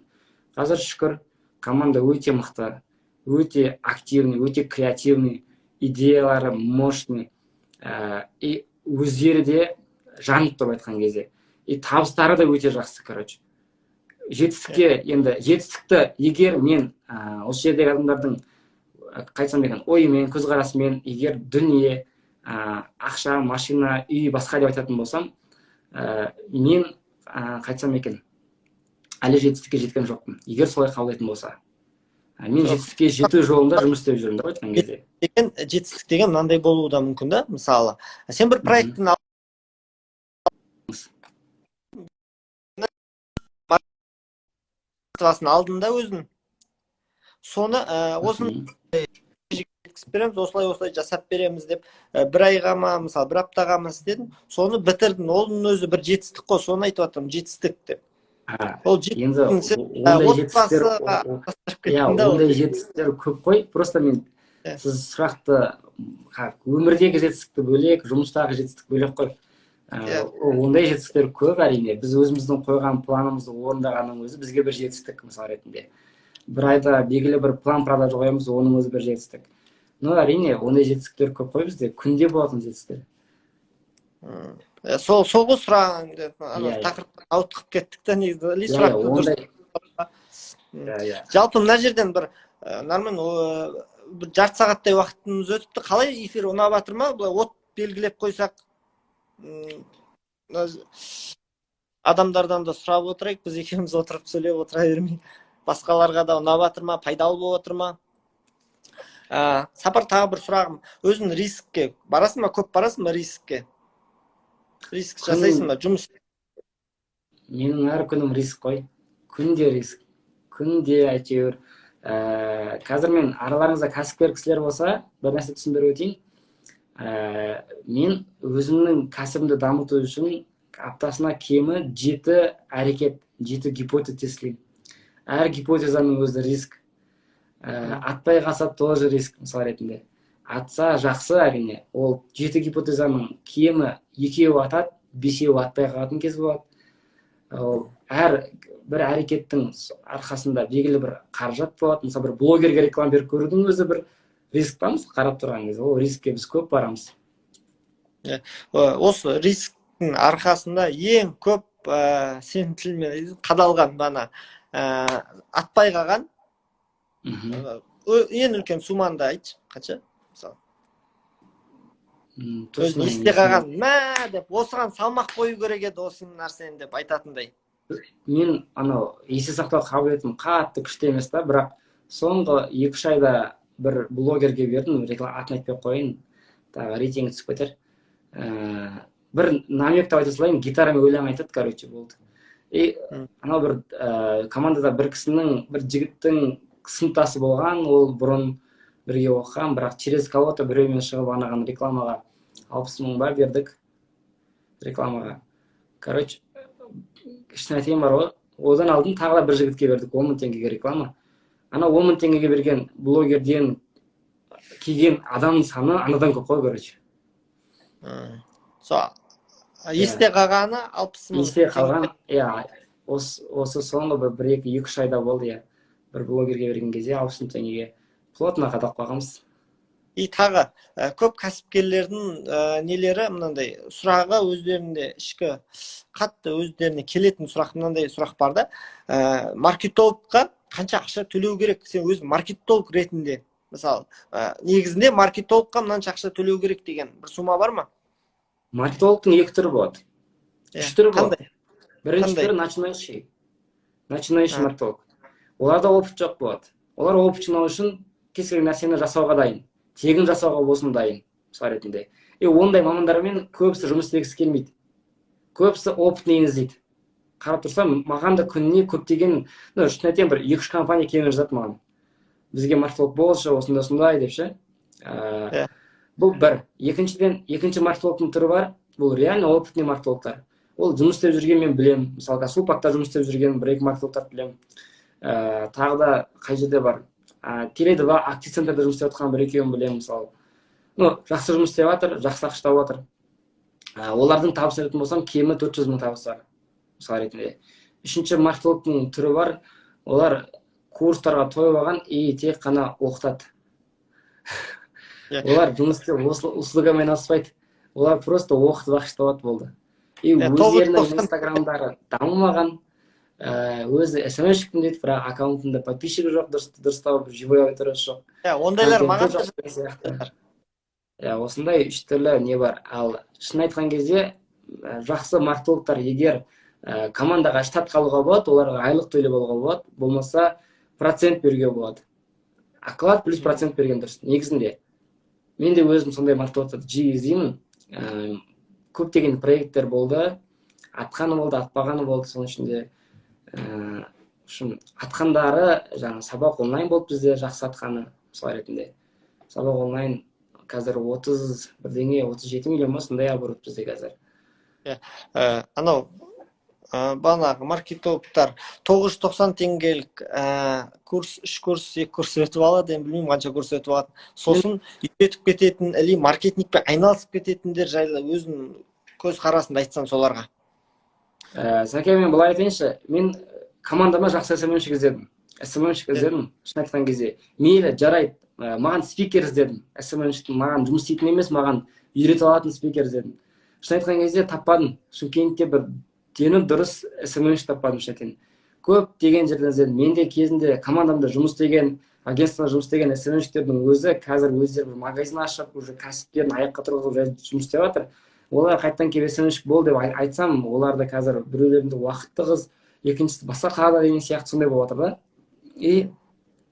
Қазір, шүкір, команда өте мықты, өте активный, өте креативный, идеялары мощный, и өздері де жанып тұр, айтқан кезде, и табыстары да өте жақсы. Короче, жетістікке, енді жетістікті егер мен осы жердегі адамдардың, қалай айтсам екен, ойымен, көзқарасымен, егер дүние, ақша, машина, үй, басқа деп айтатын болсам, мен, қалай айтсам екен, әлі жетістікке жеткен жоқпын, егер солай қабылдайтын болса. Мен жетістікке жету жолында жұмыс істеп жүрмін да, айтқан кезде. Деген жетістік деген мынандай болуы да мүмкін да: мысалы, сен бір проектіні алдың да, өзің соны осыны жеткізіп береміз, осылай осылай жасап береміз деп, бір айға ма, мысалы, бір аптаға ма істедің, соны бітірдің, оның өзі бір жетістік қой. Соны айтып жатырмын жетістік деп. Ол енді ондай жетістіктер, иә, ондай жетістіктер көп қой. Просто мен, сіз сұрақты, өмірдегі жетістікті бөлек, жұмыстағы жетістік бөлек қой. Ондай жетістіктер көп, әрине. Біз өзіміздің қойған планымызды орындағанның өзі бізге бір жетістік, мысал ретінде. Бір айда белгілі бір план продажа қоямыз, оның өзі бір жетістік. Но әрине, ондай жетістіктер көп қой бізде, күнде болатын жетістіктер. Сол ғой сұрағым, тақырыптан ауытқып кеттік та негізі. Сұрақты дұрыс. Жалпы мына жерден бір нормально бір жарты сағаттай уақытымыз өтіпті. Қалай, эфир ұнап жатыр ма? Былай от белгілеп қойсақ, адамдардан да сұрап отырайық, біз екеуміз отырып сөйлеп отыра бермей, басқаларға да ұнап жатыр ма, пайдалы болып отыр ма? Сапар, тағы бір сұрағым: өзің рискке барасың ба, көп барасың ба рискке? Риск жасайсың ба, жұмыс? Менің әр күнім риск қой, күнде риск, күнде әйтеуір. Қазір мен, араларыңызда кәсіпкер кісілер болса, бір нәрсе түсіндіріп өтейін. Мен өзімнің кәсібімді дамыту үшін аптасына кемі 7 әрекет, 7 гипотеза тестілеймін. Әр гипотезаның өзі риск. Атпай қалса, тоже риск, мысал ретінде. Атса, жақсы, әрине. Ол 7 гипотезаның кемі екеуі атады, бесеуі атпай қалатын кез болады. Ол әр бір әрекеттің арқасында белгілі бір қаражат болады. Мысалы, бір блогерге реклама беріп көрудің өзі бір риск па, мысалы, қарап тұрған кезде. Ол рискке біз көп барамыз. Осы рисктің арқасында ең көп, сенің тіліңмен, қадалған бана, атпай қалған ең үлкен сумманы айтшы, қанша, мысалы? Өзің есте қалған, мә деп, осыған салмақ қою керек еді осы нәрсені деп айтатындай. Мен анау есте сақтау қабілетім қатты күшті емес та, бірақ соңғы 2-3 айда бір блогерге бердім реклама, атын айтпай ақ қояйын, тағы рейтингі түсіп кетер. Бір намек деп айта салайын: гитарамен өлең айтады, короче, болды. И анау бір командада бір кісінің, бір жігіттің сыныптасы болған, ол бұрын бірге оқыған, бірақ через кого-то біреумен шығып, анаған рекламаға 60 000 ба бердік рекламаға. Короче, шын айтайын бар ғой, одан алдын тағы да бір жігітке бердік 10 000 теңгеге реклама. Ана 10 000 теңгеге берген блогерден келген адамның саны анадан көп қой, короче. Сол есте қалғаны 60 000. Есте қалған, иә, осы соңғы бір екі үш айда болды, иә. Бір блогерге берген кезде 60 000 теңгеге плотно қадап қалғанбыз. И тағы көп кәсіпкерлердің нелері, мынандай сұрағы, өздерінде ішкі қатты өздеріне келетін сұрақ, мынандай сұрақ бар да: маркетологқа қанша ақша төлеу керек? Сен өзің маркетолог ретінде, мысалы, негізінде маркетологқа мынанша ақша төлеу керек деген бір сумма бар ма? Маркетологтың екі түрі болады. Үш түрі болады. Қандай? Бірінші Қандай? түрі — начинающий маркетолог. Оларда опыт жоқ болады. Олар опыт жинау үшін кез келген нәрсені жасауға дайын, тегін жасауға болсын дайын, мысал ретінде. И ондай мамандармен көбісі жұмыс істегісі келмейді, көбісі опытный іздейді. Қарап тұрсам, маған да күніне көптеген, ну, шын айтайын, бір екі үш компания келіп жазады маған: «Бізге маркетолог болшы, осындай осындай», — деп ше. Бұл бір. Екіншіден, екінші маркетологтың түрі бар, бұл реально опытный маркетологтар. Ол жұмыс істеп жүрген, мен білемін, мысалы, қазір Сулпакта жұмыс істеп жүрген бір екі маркетологтарды білемін. Тағы да қай жерде бар, Теле 2, Актив Центрде жұмыс істеп жатқан бір екеуін білемін, мысалы. Ну, жақсы жұмыс істеп жатыр, жақсы ақша тауып жатыр. Олардың табысын айтатын болсам, кемі 400 000 табысы бар, мысал ретінде. Үшінші маркетологтың түрі бар, олар курстарға тойып алған и тек қана оқытады. Олар жұмыс істеп, услугамен айналыспайды, олар просто оқытып ақша табады, болды. И өздерінің 990 инстаграмдары дамымаған, өзі СММщикпін дейді, бірақ аккаунтында подписчигі жоқ, дұрыстау живой аудиториясы жоқ. Иә, ондайлар маған контенті да жоқ деген сияқты. Иә, осындай үш түрлі не бар. Ал шын айтқан кезде, жақсы маркетологтар, егер командаға штатқа алуға болады, оларға айлық төлеп алуға болады, болмаса процент беруге болады. Оклад плюс процент берген дұрыс негізінде. Мен де өзім сондай маркетологтарды жиі іздеймін. Көптеген проекттер болды, атқаны болды, атпағаны болды, соның ішінде атқандары жаңа Сабақ онлайн болды бізде, жақсы атқаны, мысал ретінде. Сабақ онлайн қазір 30 бірдеңе, 37 миллион ба, сондай оборот бізде қазір. Иә, анау бағанағы маркетологтар 990 теңгелік курс, үш курс, екі курс өтіп алады, енді білмеймін қанша курс өтіп алады, сосын үйретіп кететін или маркетингпен айналысып кететіндер жайлы өзің Көзқарасыңды айтсаң соларға. Сәке, мен былай айтайыншы, мен командама жақсы СММщик іздедім. СММщик іздедім, шын айтқан кезде. Мейлі, жарайды, маған спикер іздедім. СММщик маған жұмыс істейтін емес, маған үйрете алатын спикер іздедім. Шын айтқан кезде таппадым. Шымкентте бір дені дұрыс СММщик таппадым, шын айтайын. Көптеген жерден іздедім. Мен де кезінде командамда жұмыс істеген, агентствода жұмыс істеген СММщиктердің өзі қазір өздері бір магазин ашып, уже кәсіптерін аяққа тұрғызып жұмыс істеп жатыр. Олар қайтадан келіп СММщик бол деп айтсам, олар да қазір біреулерінде уақыт тығыз, екіншісі басқа қалада деген сияқты сондай болып жатыр да. И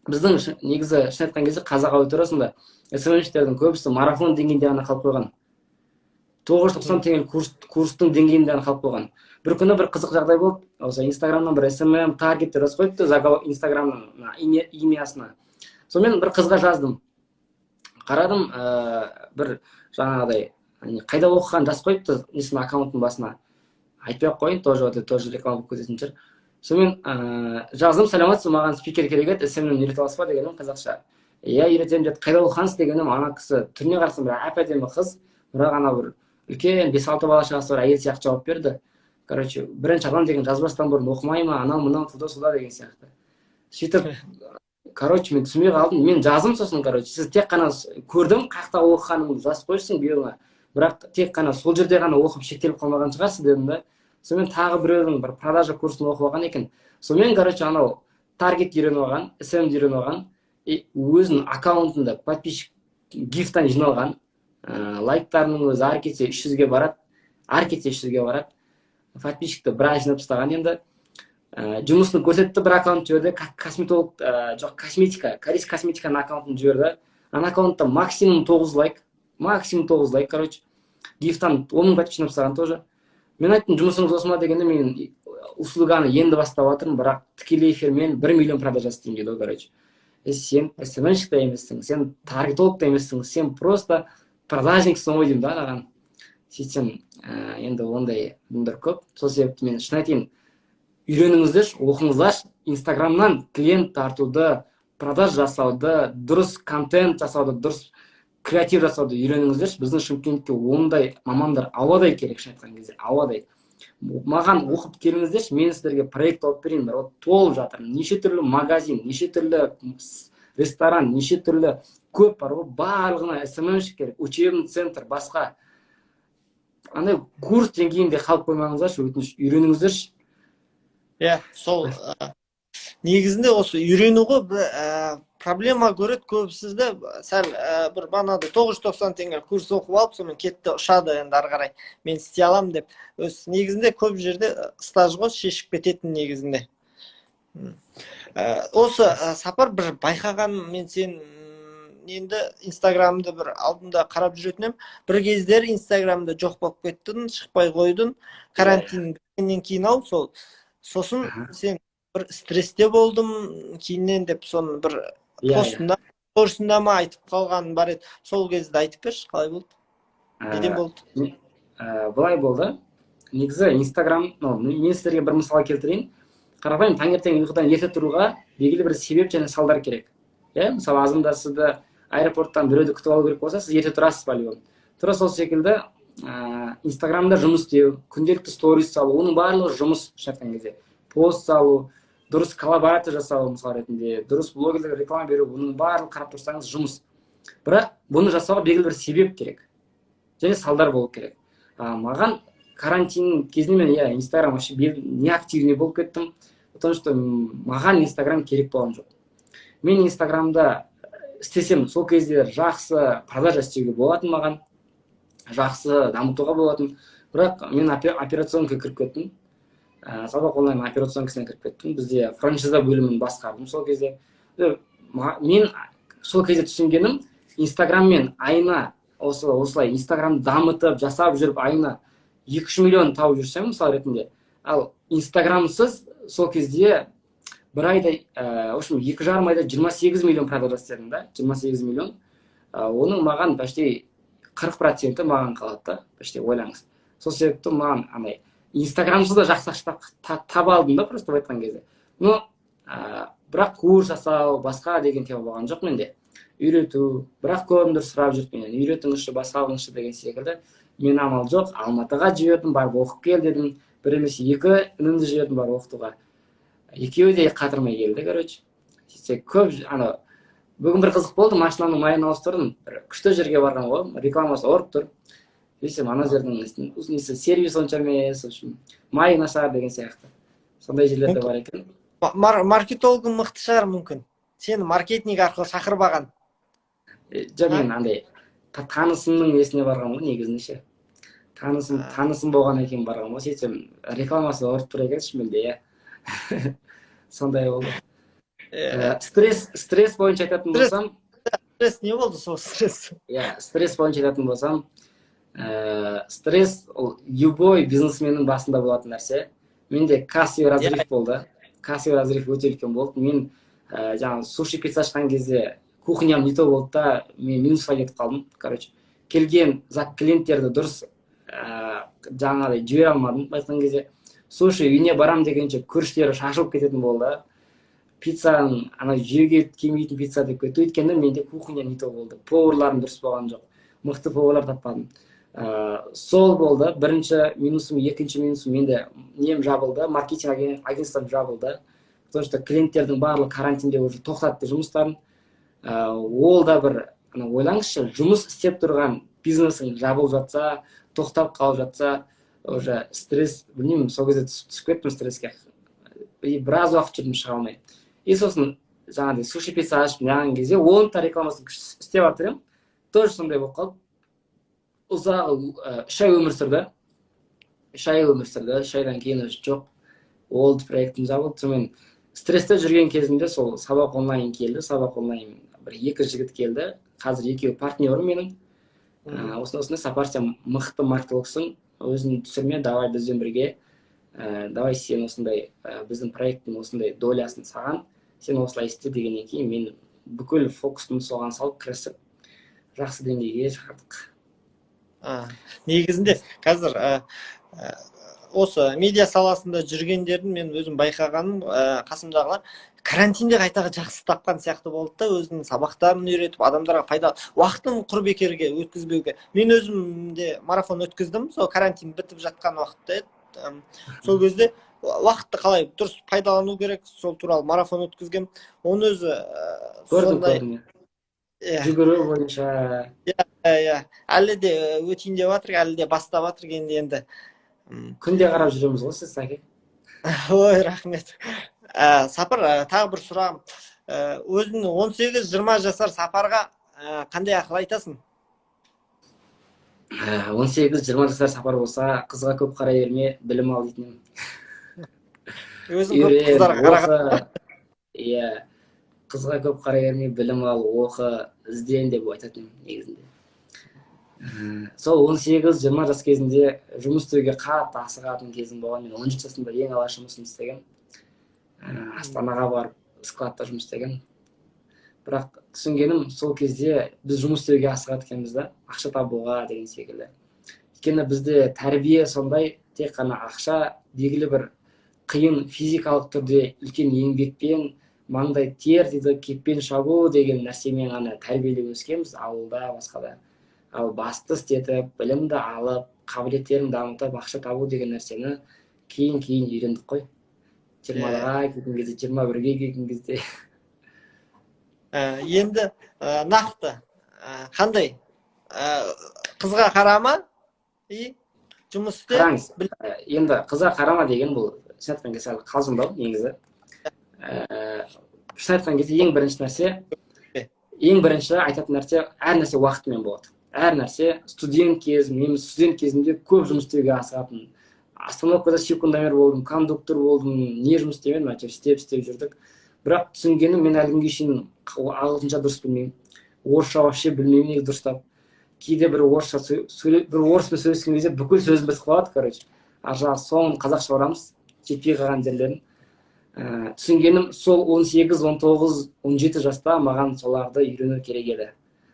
біздің негізі шын айтқан кезде қазақ аудиториясында СММщиктердің көбісі марафон деңгейінде ғана қалып қойған. 990 теңге курстың деңгейінде ғана қалып қойған. Бір күні бір қызық жағдай болды. Осы Инстаграмнан бір СММ таргет деп жазып қойыпты заголовок Инстаграмның имясына. Сонымен бір қызға жаздым. Қарадым, бір жаңағыдай қайда оқығанын жазып қойыпты несін аккаунттың басына. Айтпай ақ қояйын, тоже вот тоже реклама болып кететін шығар. Сонымен жаздым, саламатсыз, маған спикер керек еді, СММ үйрете аласыз ба дегенім қазақша. Иә, үйретемін деді. Қайда оқығансыз дегенім, ана кісі түріне қарасам бір әп әдемі қыз, бірақ ана бір үлкен 5-6 бала шағасы бар әйел сияқты жауап берді. Короче, бірінші адам деген жазбастан бұрын оқымай ма, анау мынау туда сюда деген сияқты. Сөйтіп, короче, мен түсінбей қалдым. Мен жаздым сосын, короче, сіз тек қана көрдім, қаяқта оқығаныңызды жазып қойыпсың биоңа, бірақ тек қана сол жерде ғана оқып шектеліп қалмаған шығарсыз дедім да. Сонымен тағы біреудің бір продажа курсын оқып алған екен. Сонымен, короче, анау таргет үйреніп алған, СММ үйреніп алған, и өзінің аккаунтында подписчик гифтан жиналған, лайктарының өзі ары кетсе 300-ге барады, ары кетсе 300-ге барады. Подписчикті біраз жинап тастаған енді. Жұмысын көрсетті, бір аккаунт жіберді, косметолог, жоқ, косметика, корейс косметиканың аккаунтын жіберді. Ана аккаунтта максимум 9 лайк, максимум 9 лайк, короче. Гифтан 10 мың подписчик жинап тастаған тоже. Мен айттым, жұмысыңыз осы ма дегенде, мен услуганы енді бастап жатырмын, бірақ тікелей эфирмен 1 миллион продажа істеймін дейді ғой, короче. Сен СММщик та емессің, сен таргетолог та емессің, сен просто продажниксің ғой деймін да анаған. Сөйтсем, енді ондай адамдар көп. Сол себепті мен шын айтайын, үйреніңіздерші, оқыңыздаршы, Инстаграмнан клиент тартуды, продаж жасауды, дұрыс контент жасауды, дұрыс креатив жасауды үйреніңіздерші. Біздің Шымкентке ондай мамандар ауадай керек, шын айтқан кезде, ауадай. Маған оқып келіңіздерші, мен сіздерге проект алып берейін. Вот толып жатыр. Неше түрлі магазин, неше түрлі ресторан, неше түрлі көп бар ғой, барлығына СММщик керек, учебный центр, басқа. Андай курс деңгейінде қалып қоймаңыздаршы, өтініш, үйреніңіздерші. Иә, сол негізінде осы үйрену ғой, проблема көреді көбісі де, сәл бір бағанағыдай 990 теңге курс оқып алып, сонымен кетті, ұшады енді ары қарай. Мен істей аламын деп. Өз негізінде көп жерде стаж ғой шешіп кететін негізінде. Осы Сапар, бір байқағаным, мен сен енді Инстаграмды бір алдында қарап жүретін едім. Бір кездері Инстаграмда жоқ болып кеттің, шықпай қойдың. Карантин біткеннен кейін ау сол. Сосын сен бір стрессте болдым кейіннен деп соны бір постында, сторисында ма айтып қалған бар еді. Сол кезді айтып берші, қалай болды? Неден болды? Былай болды. Негізі Инстаграм, мен сіздерге бір мысал келтірейін. Қарапайым таңертең ұйқыдан ерте тұруға белгілі бір себеп және салдар керек. Иә, мысалы, азанда сізді аэропорттан біреуді күтіп алу керек болса, сіз ерте тұрасыз по-любому. Тура сол секілді, Инстаграмда жұмыс істеу, күнделікті сторис салу, оның барлығы жұмыс, шын айтқан кезде. Пост салу, дұрыс коллаборация жасау, мысал ретінде, дұрыс блогерлерге реклама беру, бұның барлығы қарап тұрсаңыз жұмыс. Бірақ бұны жасауға белгілі бір себеп керек және салдар болу керек. Маған карантин кезінде мен, иә, Инстаграм вообще неактивный болып кеттім, потому что маған Инстаграм керек болған жоқ. Мен Инстаграмда істесем, сол кезде жақсы продажа істеуге болатын, маған жақсы дамытуға болатын. Бірақ мен операционкаға кіріп кеттім. Сабақ онлайн операционкасына кіріп кеттім. Бізде франшиза бөлімін басқардым сол кезде. Мен сол кезде түсінгенім, Инстаграммен айына осылай Инстаграмды дамытып, жасап жүріп айына 2-3 миллион тауып жүрсем, мысал ретінде. Ал Инстаграмсыз сол кезде бір айда, в общем, 2,5 айда 28 миллион продажа істедім да, 28 миллион. Оның маған почти 40% маған қалады да, почти, ойлаңыз. Сол себепті маған андай Инстаграмсыз да жақсы ақша таба алдым да, просто айтқан кезде. Но бірақ курс жасау, басқа деген тема болған жоқ менде. Үйрету, бірақ көп адамдар сұрап жүрді менен, үйретіңізші, басқа қылыңызшы деген секілді. Мен амал жоқ, Алматыға жібердім, барып оқып кел дедім. Бір емес, екі інімді жібердім барып оқытуға. Екеуі де қатырмай келді, короче. Сөйтсек, көп ана бүгін бір қызық болды, машинаның майын ауыстырдым. Бір күшті жерге барған ғой, рекламасы ұрып тұр. Сөйтсем, ана жердің несі, сервис онша емес, в общем, майы нашар деген сияқты. Сондай жерлер де бар екен. Маркетологың мықты шығар мүмкін. Сені маркетинг арқылы шақырып алған. Жоқ, мен андай танысымның несіне барғанмын ғой негізінде ше. Танысым болғаннан кейін барғанмын ғой. Сөйтсем, рекламасы ұрып тұр екен шынымен де, иә. Сондай болды. Стресс бойынша айтатын болсам, стресс не болды сол стресс? Иә, стресс бойынша айтатын болсам, стресс ол любой бизнесменнің басында болатын нәрсе. Менде кассовый разрыв болды. Кассовый разрыв өте үлкен болды. Мен жаңағы суши пицца ашқан кезде кухням не то болды да, мен минусқа кетіп қалдым. Короче, келген клиенттерді дұрыс жаңағыдай жібере алмадым. Былай айтқан кезде, суши үйіне барам дегенше көршілері шашылып кететін болды. Пиццаның ана жеуге келмейтін пицца деп кетті. Өйткені менде кухня не то болды, поварларым дұрыс болған жоқ, мықты поварлар таппадым. Сол болды бірінші минусым. Екінші минусым, менде нем жабылды, маркетинг агентством жабылды, потому что клиенттердің барлығы карантинде уже тоқтатты жұмыстарын. Ол да бір ана, ойлаңызшы, жұмыс істеп тұрған бизнесің жабылып жатса, тоқтап қалып жатса, уже стресс, білмеймін, сол кезде түсіп кеттім стресске и біраз уақыт жүрдім шыға алмай. И сосын жаңағыдай суши пицца ашып неғылған кезде, оның да рекламасын істеп жатыр едім, тоже сондай болып қалды. Ұзақ 3 ай өмір сүрді, 3 ай өмір сүрді. 3 айдан кейін уже жоқ, ол проектім жабылды. Сонымен стрессте жүрген кезімде сол сабақ онлайн келді. Сабақ онлайн бір екі жігіт келді, қазір екеуі партнерім менің. Осындай осындай, Сапар, сен мықты маркетологсың, өзің түсірме, давай бізбен бірге, давай сен осындай біздің проекттің осындай долясын саған, сен осылай істе дегеннен кейін, мен бүкіл фокусымды соған салып, кірісіп, жақсы деңгейге шығардық. Негізінде қазір осы медиа саласында жүргендердің, мен өзім байқағаным, қасымдағылар карантинде қайта жақсы тапқан сияқты болды да, өзінің сабақтарын үйретіп, адамдарға пайда, уақытын құр бекерге өткізбеуге. Мен өзім де марафон өткіздім, сол карантин бітіп жатқан уақытта еді. Сол кезде уақытты қалай дұрыс пайдалану керек, сол туралы марафон өткізгем. Оның өзі Көрдім. Сондай. Көрдім. Иә. Жүгіру бойынша. Иә, әлі де өтейін деп жатыр, әлі де бастап жатыр енді. Күнде қарап жүреміз ғой сіз, сәке. Ой, рахмет. Сапар, тағы бір сұрағым. Өзіңнің 18-20 жасар Сапарға қандай ақыл айтасың? 18-20 жасар Сапар болса, қызға көп қарай берме, білім ал дейтін едім. Өзің көп Үйрен, қыздарға қараған. оқы. Иә, қызға көп қарай берме, білім ал, оқы, ізден деп айтатын едім негізінде. Сол 18-20 жас кезінде жұмыс істеуге қатты асығатын кезім болған. Мен 17 жасымда ең алғаш жұмысымды істегенмін. Астанаға барып складта жұмыс істегенмін. Бірақ түсінгенім, сол кезде біз жұмыс істеуге асығады екенбіз да, ақша табуға деген секілді. Өйткені бізде тәрбие сондай, тек қана ақша, белгілі бір қиын физикалық түрде үлкен еңбекпен, маңдай тер дейді, кетпен шабу деген нәрсемен ғана тәрбиелеп өскенбіз ауылда, басқа да. Ал басты істетіп, білімді алып, қабілеттерін дамытып, ақша табу деген нәрсені кейін кейін үйрендік қой, 20-ға келген кезде, 21-ге келген кезде. Енді нақты қандай, қызға қарама и жұмыс істе. Қараңыз, енді қызға қарама деген бұл шын айтқан кезде сәл қалжыңдау негізі. Шын айтқан кезде, ең бірінші нәрсе, ең бірінші айтатын нәрсе, әр нәрсе уақытымен болады, әр нәрсе. Студент кезім, мен студент кезімде көп жұмыс істеуге асығатынмын. Остановкада секундомер болдым, кондуктор болдым, не жұмыс істемедім, әйтеуір істеп істеп жүрдік. Бірақ түсінгенім, мен әлі күнге шейін ағылшынша дұрыс білмеймін, орысша вообще білмеймін негізі дұрыстап. Кейде бір орысша сөйлеп, бір орыспен сөйлескен кезде бүкіл сөзім бітіп қалады, короче, ар жағы соңын қазақша ұрамыз, жетпей қалған жерлерін. Түсінгенім, сол 18, 19, 17 жаста маған соларды үйрену керек еді.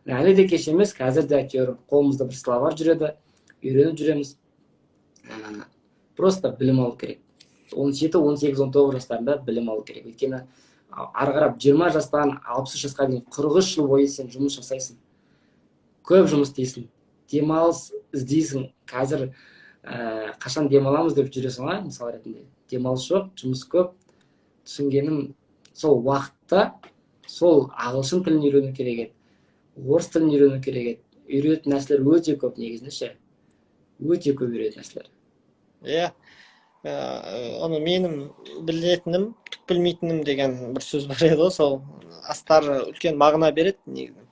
Әлі де кеш емес, қазір де әйтеуір қолымызда бір словарь жүреді, үйреніп жүреміз. Просто білім алу керек. 17, 18, 19 жастарында білім алу керек, өйткені ары қарап 20 жастан 63 жасқа дейін 43 жыл бойы сен жұмыс жасайсың, көп жұмыс істейсің, демалыс іздейсің. Қазір қашан демаламыз деп жүресің ғой, мысал ретінде. Демалыс жоқ, жұмыс көп. Түсінгенім, сол уақытта сол ағылшын тілін үйрену керек еді, орыс тілін үйрену керек еді. Үйренетін нәрселер өте көп негізінде ше, өте көп үйренетін нәрселер. Иә, оны менің білетінім түк білмейтінім деген бір сөз бар еді ғой, сол астары үлкен мағына береді негізі.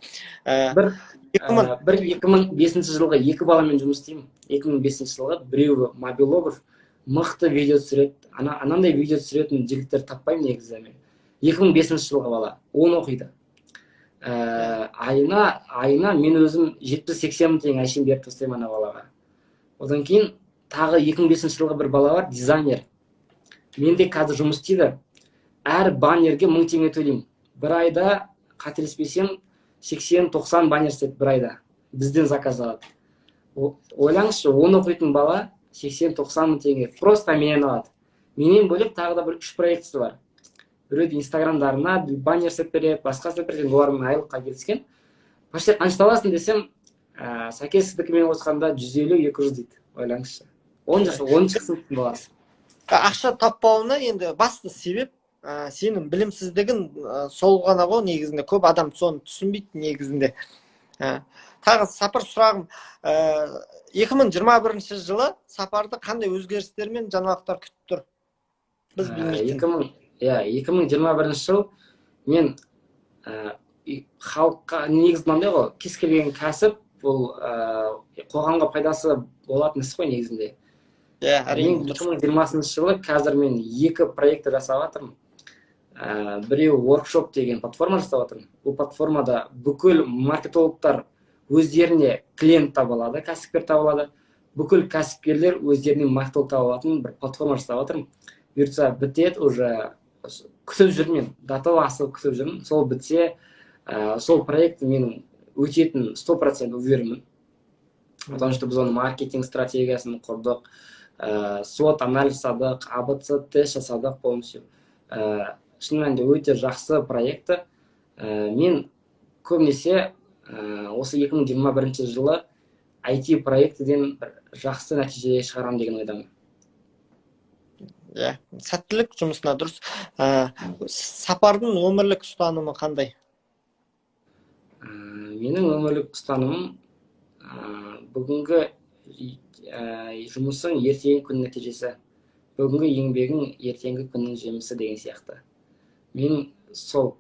Бір 2005 жылғы екі баламен жұмыс істеймін. 2005 жылғы біреуі мобилограф, мықты видео түсіреді. Анандай видео түсіретін жігіттер таппаймын негізі мен. 2005 жылғы бала, 10 оқиды. Айына мен өзім 70-80 мың теңге әшейін беріп тастаймын ана балаға. Одан кейін тағы 2005 жылғы бір бала бар, дизайнер. Менде қазір жұмыс істейді. Әр баннерге 1000 теңге төлеймін. Бір айда, қателеспесем, 80-90 баннер істеді бір айда. Бізден заказ алады. Ойлаңызшы, 10 оқитын бала 80-90 мың теңге просто менен алады. Менен бөлек тағы да бір 3 проектісі бар. Біреуді инстаграмдарына баннер істеп береді, басқа істеп береді, олармен айлыққа келіскен. Почти қанша табасың десем, Сәке, сіздікімен қосқанда 150-200 дейді. Ойлаңызшы. 10 жас, 10 сыныптың баласы. Ақша таппауына енді басты себеп сенің білімсіздігің, сол ғана ғой негізінде. Көп адам соны түсінбейді негізінде. Тағы Сапар, сұрағым, 2021 жылы Сапарды қандай өзгерістер мен жаңалықтар күтіп тұр? Біз білмейтін. 2021 жыл мен халыққа негізі мынандай ғой, кез келген кәсіп бұл қоғамға пайдасы болатын іс қой негізінде. Иә, әрине. 2020 жылы қазір мен 2 проект жасап жатырмын. Біреуі workshop деген платформа жасап жатырмын. Бұл платформада бүкіл маркетологтар өздеріне клиент таба алады, кәсіпкер таба алады. Бүкіл кәсіпкерлер өздеріне маркетолог таба алатын бір платформа жасап жатырмын. Бұйыртса бітеді, уже күтіп жүрмін, дата асығып күтіп жүрмін. Сол бітсе, сол проект менің өтетін 100% уверенмін. Потому что біз оның маркетинг стратегиясын құрдық, SWOT анализ жасадық, АБЦ тест жасадық полностью. Шын мәнінде өте жақсы проекті. Мен көбінесе осы 2021 жылы IT проектіден бір жақсы нәтиже шығарам деген ойдамын. Иә, сәттілік жұмысына, дұрыс. Сапардың өмірлік ұстанымы қандай? Менің өмірлік ұстанымым, бүгінгі жұмысың ертеңгі күннің нәтижесі, бүгінгі еңбегің ертеңгі күннің жемісі деген сияқты. Мен сол,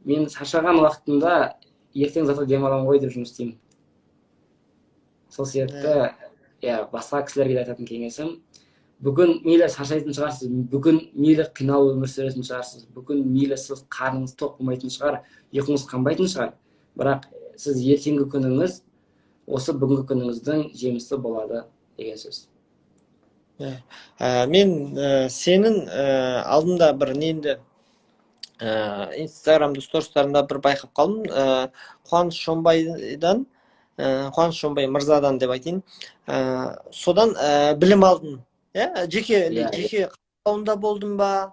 мен шаршаған уақытымда ертең зато демаламын ғой деп жұмыс істеймін. Сол себепті, иә, басқа кісілерге де айтатын кеңесім, бүгін мейлі шаршайтын шығарсыз, бүгін мейлі қиналып өмір сүретін шығарсыз, бүгін мейлі сіз қарныңыз тоқ болмайтын шығар, ұйқыңыз қанбайтын шығар, бірақ сіз ертеңгі күніңіз осы бүгінгі күніңіздің жемісі болады деген сөз. Мен сенің алдында бір неңді Инстаграмда стористарында бір байқап қалдым. Қуаныш Шонбайдан, Қуаныш Шонбай мырзадан деп айтайын. Содан білім алдым. Иә, жеке қабылдауында болдым ба?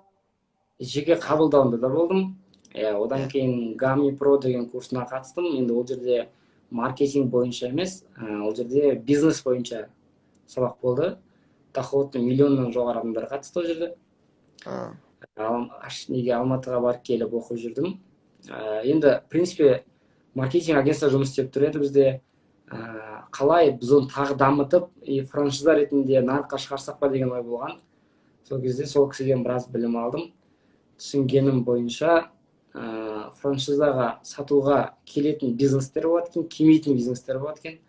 Жеке қабылдауында да болдым. Иә, одан кейін Гами Про деген курсына қатыстым. Енді ол жерде маркетинг бойынша емес, ол жерде бизнес бойынша сабақ болды. Доходты миллионнан жоғары адамдар қатысты ол жерде. Неге Алматыға барып келіп оқып жүрдім. Енді, в принципе, маркетинг агентство жұмыс істеп тұр еді бізде. Қалай біз оны тағы дамытып, и франшиза ретінде нарыққа шығарсақ па деген ой болған. Сол кезде сол кісіден біраз білім алдым. Түсінгенім бойынша, франшизаға сатуға келетін бизнестер болады екен, келмейтін бизнестер болады екен.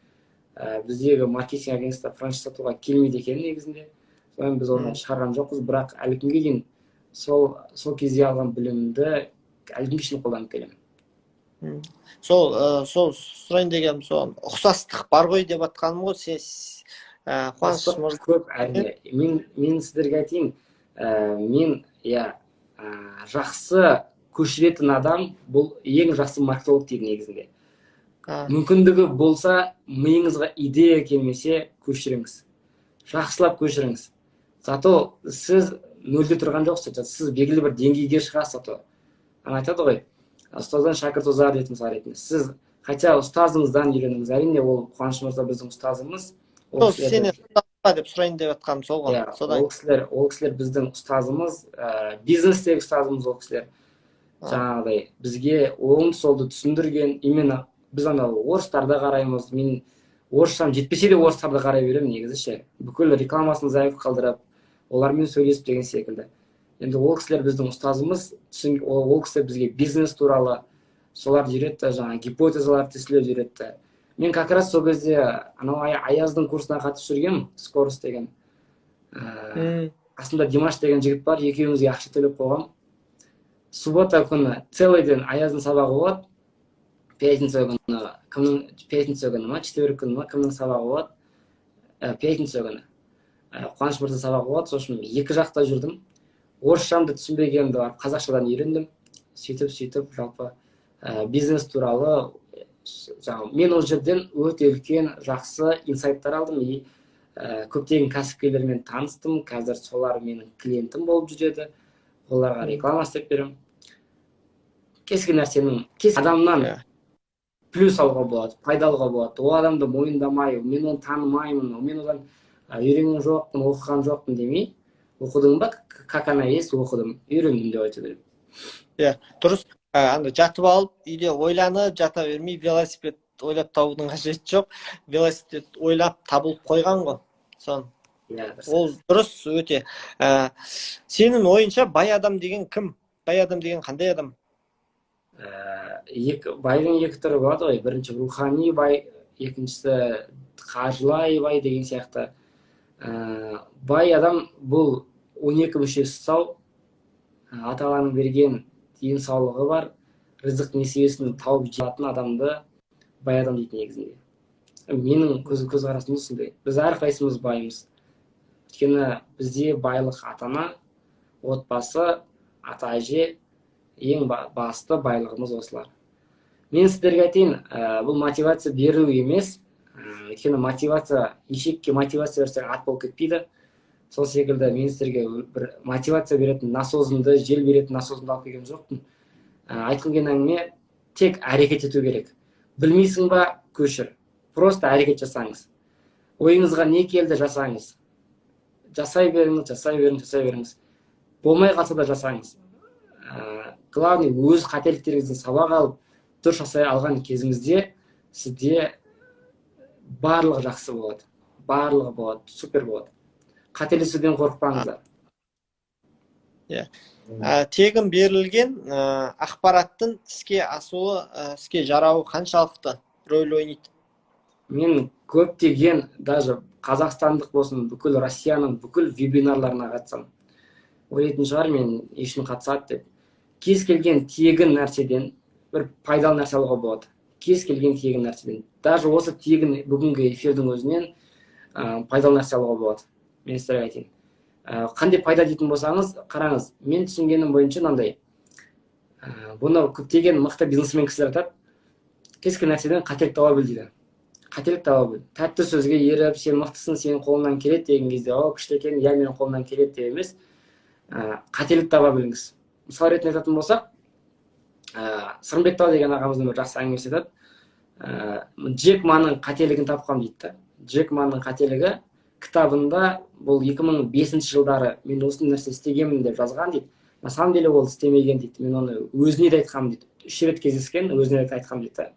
Біздегі маркетинг агентство франшиза сатуға келмейді екен негізінде. Сонымен біз оны шығарған жоқпыз, бірақ әлі күнге дейін сол кезде алған білімімді әлі күнге шейін қолданып келемін. Сол сұрайын дегенім, сол ұқсастық бар ғой деп атқаным ғой. Қуаныш мырза көп әрине. Мен сіздерге айтайын, мен иә, жақсы көшіретін адам бұл ең жақсы маркетолог дейді негізінде. Мүмкіндігі болса, миыңызға идея келмесе, көшіріңіз. Жақсылап көшіріңіз. Зато сіз нөлде тұрған жоқсыз, сіз белгілі бір деңгейге шығасыз зато. Ана айтады ғой, ұстаздан шәкірт озар дейтін мысал ретінде. Сіз хотя ұстазыңыздан үйреніңіз, әрине ол Қуаныш мырза біздің ұстазымыз. Ол Сол сенен ұстаз деп сұрайын деп жатқаным сол ғой. Иә. Содан. Ол кісілер біздің ұстазымыз, бизнестегі ұстазымыз ол кісілер. Жаңағыдай бізге оңды солды түсіндірген. Именно біз анау орыстарды қараймыз. Мен орысшам жетпесе де, орыстарды қарай беремін негізі ше, бүкіл рекламасын заявка қалдырып, олармен сөйлесіп деген секілді. Енді ол кісілер біздің ұстазымыз. Ол кісілер бізге бизнес туралы соларды үйретті, жаңағы гипотезаларды тестілеуді үйретті. Мен как раз сол кезде анау Аяздың курсына қатысып жүргенмін, «Скорость» деген. Қасымда Димаш деген жігіт бар, екеумізге ақша төлеп қойғанмын. Суббота күні целый день Аяздың сабағы болады, пятница күні кімнің, пятница күні ма, четверг күні ма, кімнің сабағы болады? Пятница күні Қуаныш мырза сабағы болады. Сол үшін екі жақта жүрдім. Орысшамды түсінбегенімді барып қазақшадан үйрендім. Сөйтіп, жалпы бизнес туралы жаңағы мен ол жерден өте үлкен жақсы инсайттар алдым и көптеген кәсіпкерлермен таныстым. Қазір солар менің клиентім болып жүреді, оларға реклама істеп беремін. Кез келген нәрсенің, кез адамнан плюс алуға болады, пайда алуға болады. Ол адамды мойындамай, мен оны танымаймын, мен одан үйренген жоқпын, оқыған жоқпын демей, оқыдың ба, как она есть, оқыдым, үйрендім деп айта беремін. Иә, дұрыс. Андай жатып алып, үйде ойланып жата бермей, велосипед ойлап табудың қажеті жоқ, велосипед ойлап табылып қойған ғой соны. Иә, дұрыс. Ол дұрыс өте. Сенің ойыңша, бай адам деген кім? Бай адам деген қандай адам? Екі байдың екі түрі болады ғой: бірінші рухани бай, екіншісі қаржылай бай деген сияқты. Бай адам бұл 12 мүшесі сау, ата Алланың берген денсаулығы бар, ризық несібесін тауып жейтін адамды бай адам дейді негізінде. Менің көзқарасым сондай. Біз әрқайсымыз баймыз, өйткені бізде байлық ата ана, отбасы, ата әже ең басты байлығымыз осылар. Мен сіздерге айтайын, бұл мотивация беру емес, өйткені мотивация, ешекке мотивация берсең, ат болып кетпейді. Сол секілді мен сіздерге бір мотивация беретін насосымды, жел беретін насосымды алып келген жоқпын. Айтқым келген әңгіме: тек әрекет ету керек. Білмейсің ба, көшір, просто әрекет жасаңыз. Ойыңызға не келді, жасаңыз, жасай беріңіз, жасай беріңіз, жасай беріңіз. Болмай қалса да, жасаңыз. Главный өз қателіктеріңізден сабақ алып, дұрыс жасай алған кезіңізде сізде барлығы жақсы болады, барлығы болады, супер болады. Қателесуден қорықпаңыздар. Иә. Тегін берілген ақпараттың іске асуы, іске жарауы қаншалықты рөл ойнайды? Мен көптеген, даже қазақстандық болсын, бүкіл Россияның бүкіл вебинарларына қатысамын. Ойлайтын шығар, мен не үшін қатысады деп. Кез келген тегін нәрседен бір пайдалы нәрсе алуға болады, кез келген тегін нәрседен. Даже осы тегін бүгінгі эфирдің өзінен пайдалы нәрсе алуға болады. Мен сіздерге айтайын, қандай пайда дейтін болсаңыз, қараңыз, мен түсінгенім бойынша мынандай, бұны көптеген мықты бизнесмен кісілер айтады: кез келген нәрседен қателік таба біл дейді, қателік таба біл. Тәтті сөзге еріп, сен мықтысың, сенің қолыңнан келеді деген кезде, о, күшті екен, иә, менің қолымнан келеді деп емес, қателік таба біліңіз. Мысал ретінде айтатын болсақ, Сырымбет тау деген ағамыздың бір жақсы әңгімесі айтады. Джек Маның қателігін тапқанмын дейді да. Джек Маның қателігі кітабында бұл 2005 жылдары мен осындай нәрсе істегенмін деп жазған дейді. На самом деле ол істемеген дейді, мен оны өзіне де айтқанмын дейді, үш рет кездескен, өзіне де айтқанмын дейді да.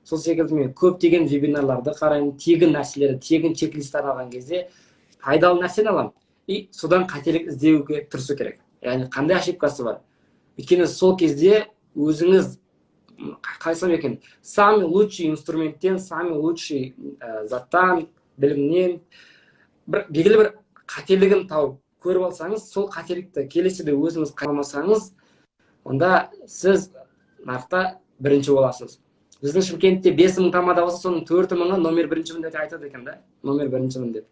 Сол секілді мен көптеген вебинарларды қараймын, тегін нәрселерді, тегін чек-листтер алған кезде пайдалы нәрсені аламын и содан қателік іздеуге тырысу керек, яғни қандай ошибкасы бар. Өйткені сол кезде өзіңіз, қалай айтсам екен, самый лучший инструменттен, самый лучший заттан, білімнен бір белгілі бір қателігін тауып көріп алсаңыз, сол қателікті келесіде өзіңіз қайталамасаңыз, онда сіз нарықта бірінші боласыз. Біздің Шымкентте 5000 тамада болса, соның 4000-ы номер біріншімін деп айтады екен да, номер біріншімін деп.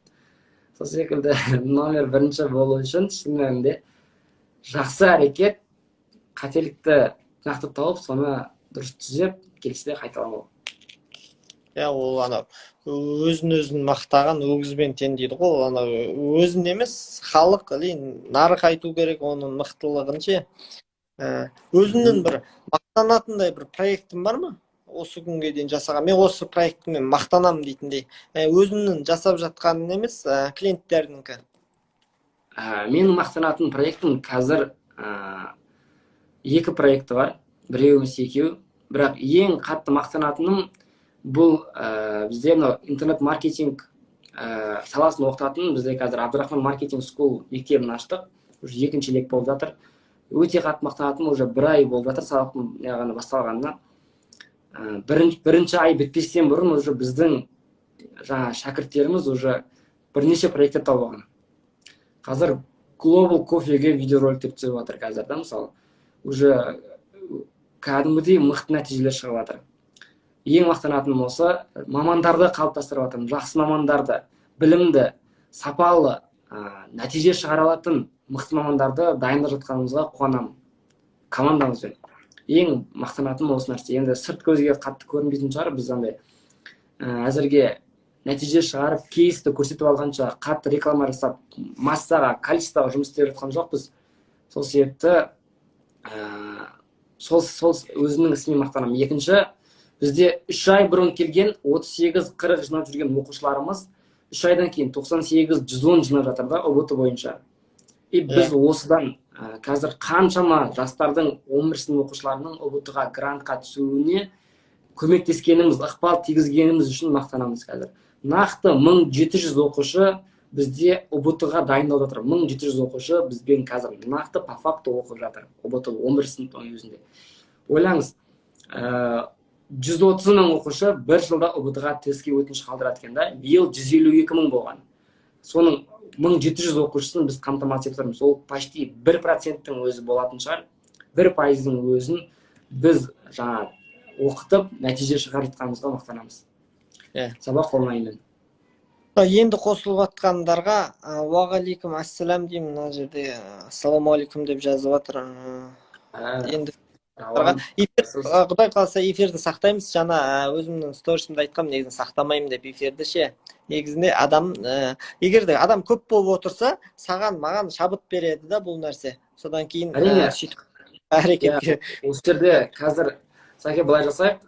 Сол секілді номер бірінші болу үшін шын мәнінде жақсы әрекет, қателікті нақты тауып, соны дұрыс түзеп, келесіде қайталамау. Иә, ол анау өзін өзін мақтаған өгізбен тең дейді ғой. Ол анау өзін емес, халық или нарық айту керек оның мықтылығын ше. Өзіңнің бір мақтанатындай бір проектің бар ма? Осы күнге дейін жасаған, мен осы проектімен мақтанамын дейтіндей, өзімнің жасап жатқаным емес, клиенттердікі. Менің мақтанатын проектім қазір екі проекті бар, біреу емес, екеу. Бірақ ең қатты мақтанатыным бұл бізде мынау интернет маркетинг саласын оқытатын, бізде қазір Абдрахман Маркетинг School мектебін аштық, уже екінші лек болып жатыр. Өте қатты мақтанатыным, уже бір ай болып жатыр сабақтың яғни басталғанына. Бірінші ай бітпестен бұрын уже біздің жаңа шәкірттеріміз уже бірнеше проекттер тауып алған. Қазір Global Кофеге видеороликтер түсіріп жатыр қазір да, мысалы, уже кәдімгідей мықты нәтижелер шығып жатыр. Ең мақтанатыным осы, мамандарды қалыптастырып жатырмын, жақсы мамандарды, білімді, сапалы, нәтиже шығара алатын мықты мамандарды дайындап жатқанымызға қуанамын командамызбен. Ең мақтанатыным осы нәрсе. Енді сырт көзге қатты көрінбейтін шығар, біз андай әзірге нәтиже шығарып, кейсті көрсетіп алғанша қатты реклама жасап, массаға, количествоға жұмыс істеп жатқан жоқпыз. Сол себепті сол өзімнің ісіме мақтанамын. Екінші, бізде 3 ай бұрын келген 38-40 жинап жүрген оқушыларымыз 3 айдан кейін 98-110 жинап жатыр да ҰБТ бойынша. И біз осыдан қазір қаншама жастардың, 11 сынып оқушыларының ҰБТ ға, грантқа түсуіне көмектескеніміз, ықпал тигізгеніміз үшін мақтанамыз. Қазір нақты 1700 оқушы бізде ҰБТ ға дайындалып жатыр. 1700 оқушы бізбен қазір нақты, по факту оқып жатыр ҰБТ, 11 сыныптың өзінде. Ойлаңыз, 130 000 оқушы бір жылда ҰБТ ға тестке өтініш қалдырады екен да, биыл 152 000 болған. Соның 1700 оқушысын біз қамтамасыз етіп тұрмыз. Ол почти 1%-тің өзі болатын шығар. 1%-дың өзін біз жаңа оқытып, нәтиже шығарып жатқанымызға мақтанамыз. Сабақ оңаймен. Енді қосылып жатқандарға уағалейкум ассалам деймін. Мына жерде ассалаумағалейкум деп жазып жатыр. Енді эфир, құдай қаласа, эфирді сақтаймыз. Жаңа өзімнің сторисімде айтқанмын, негізінде сақтамаймын деп эфирді ше. Негізінде адам, егер де адам көп болып отырса, саған, маған шабыт береді да бұл нәрсе. Содан кейін Әрине. Сөйтіп әрекетке. Осы жерде қазір, Сәке, былай жасайық,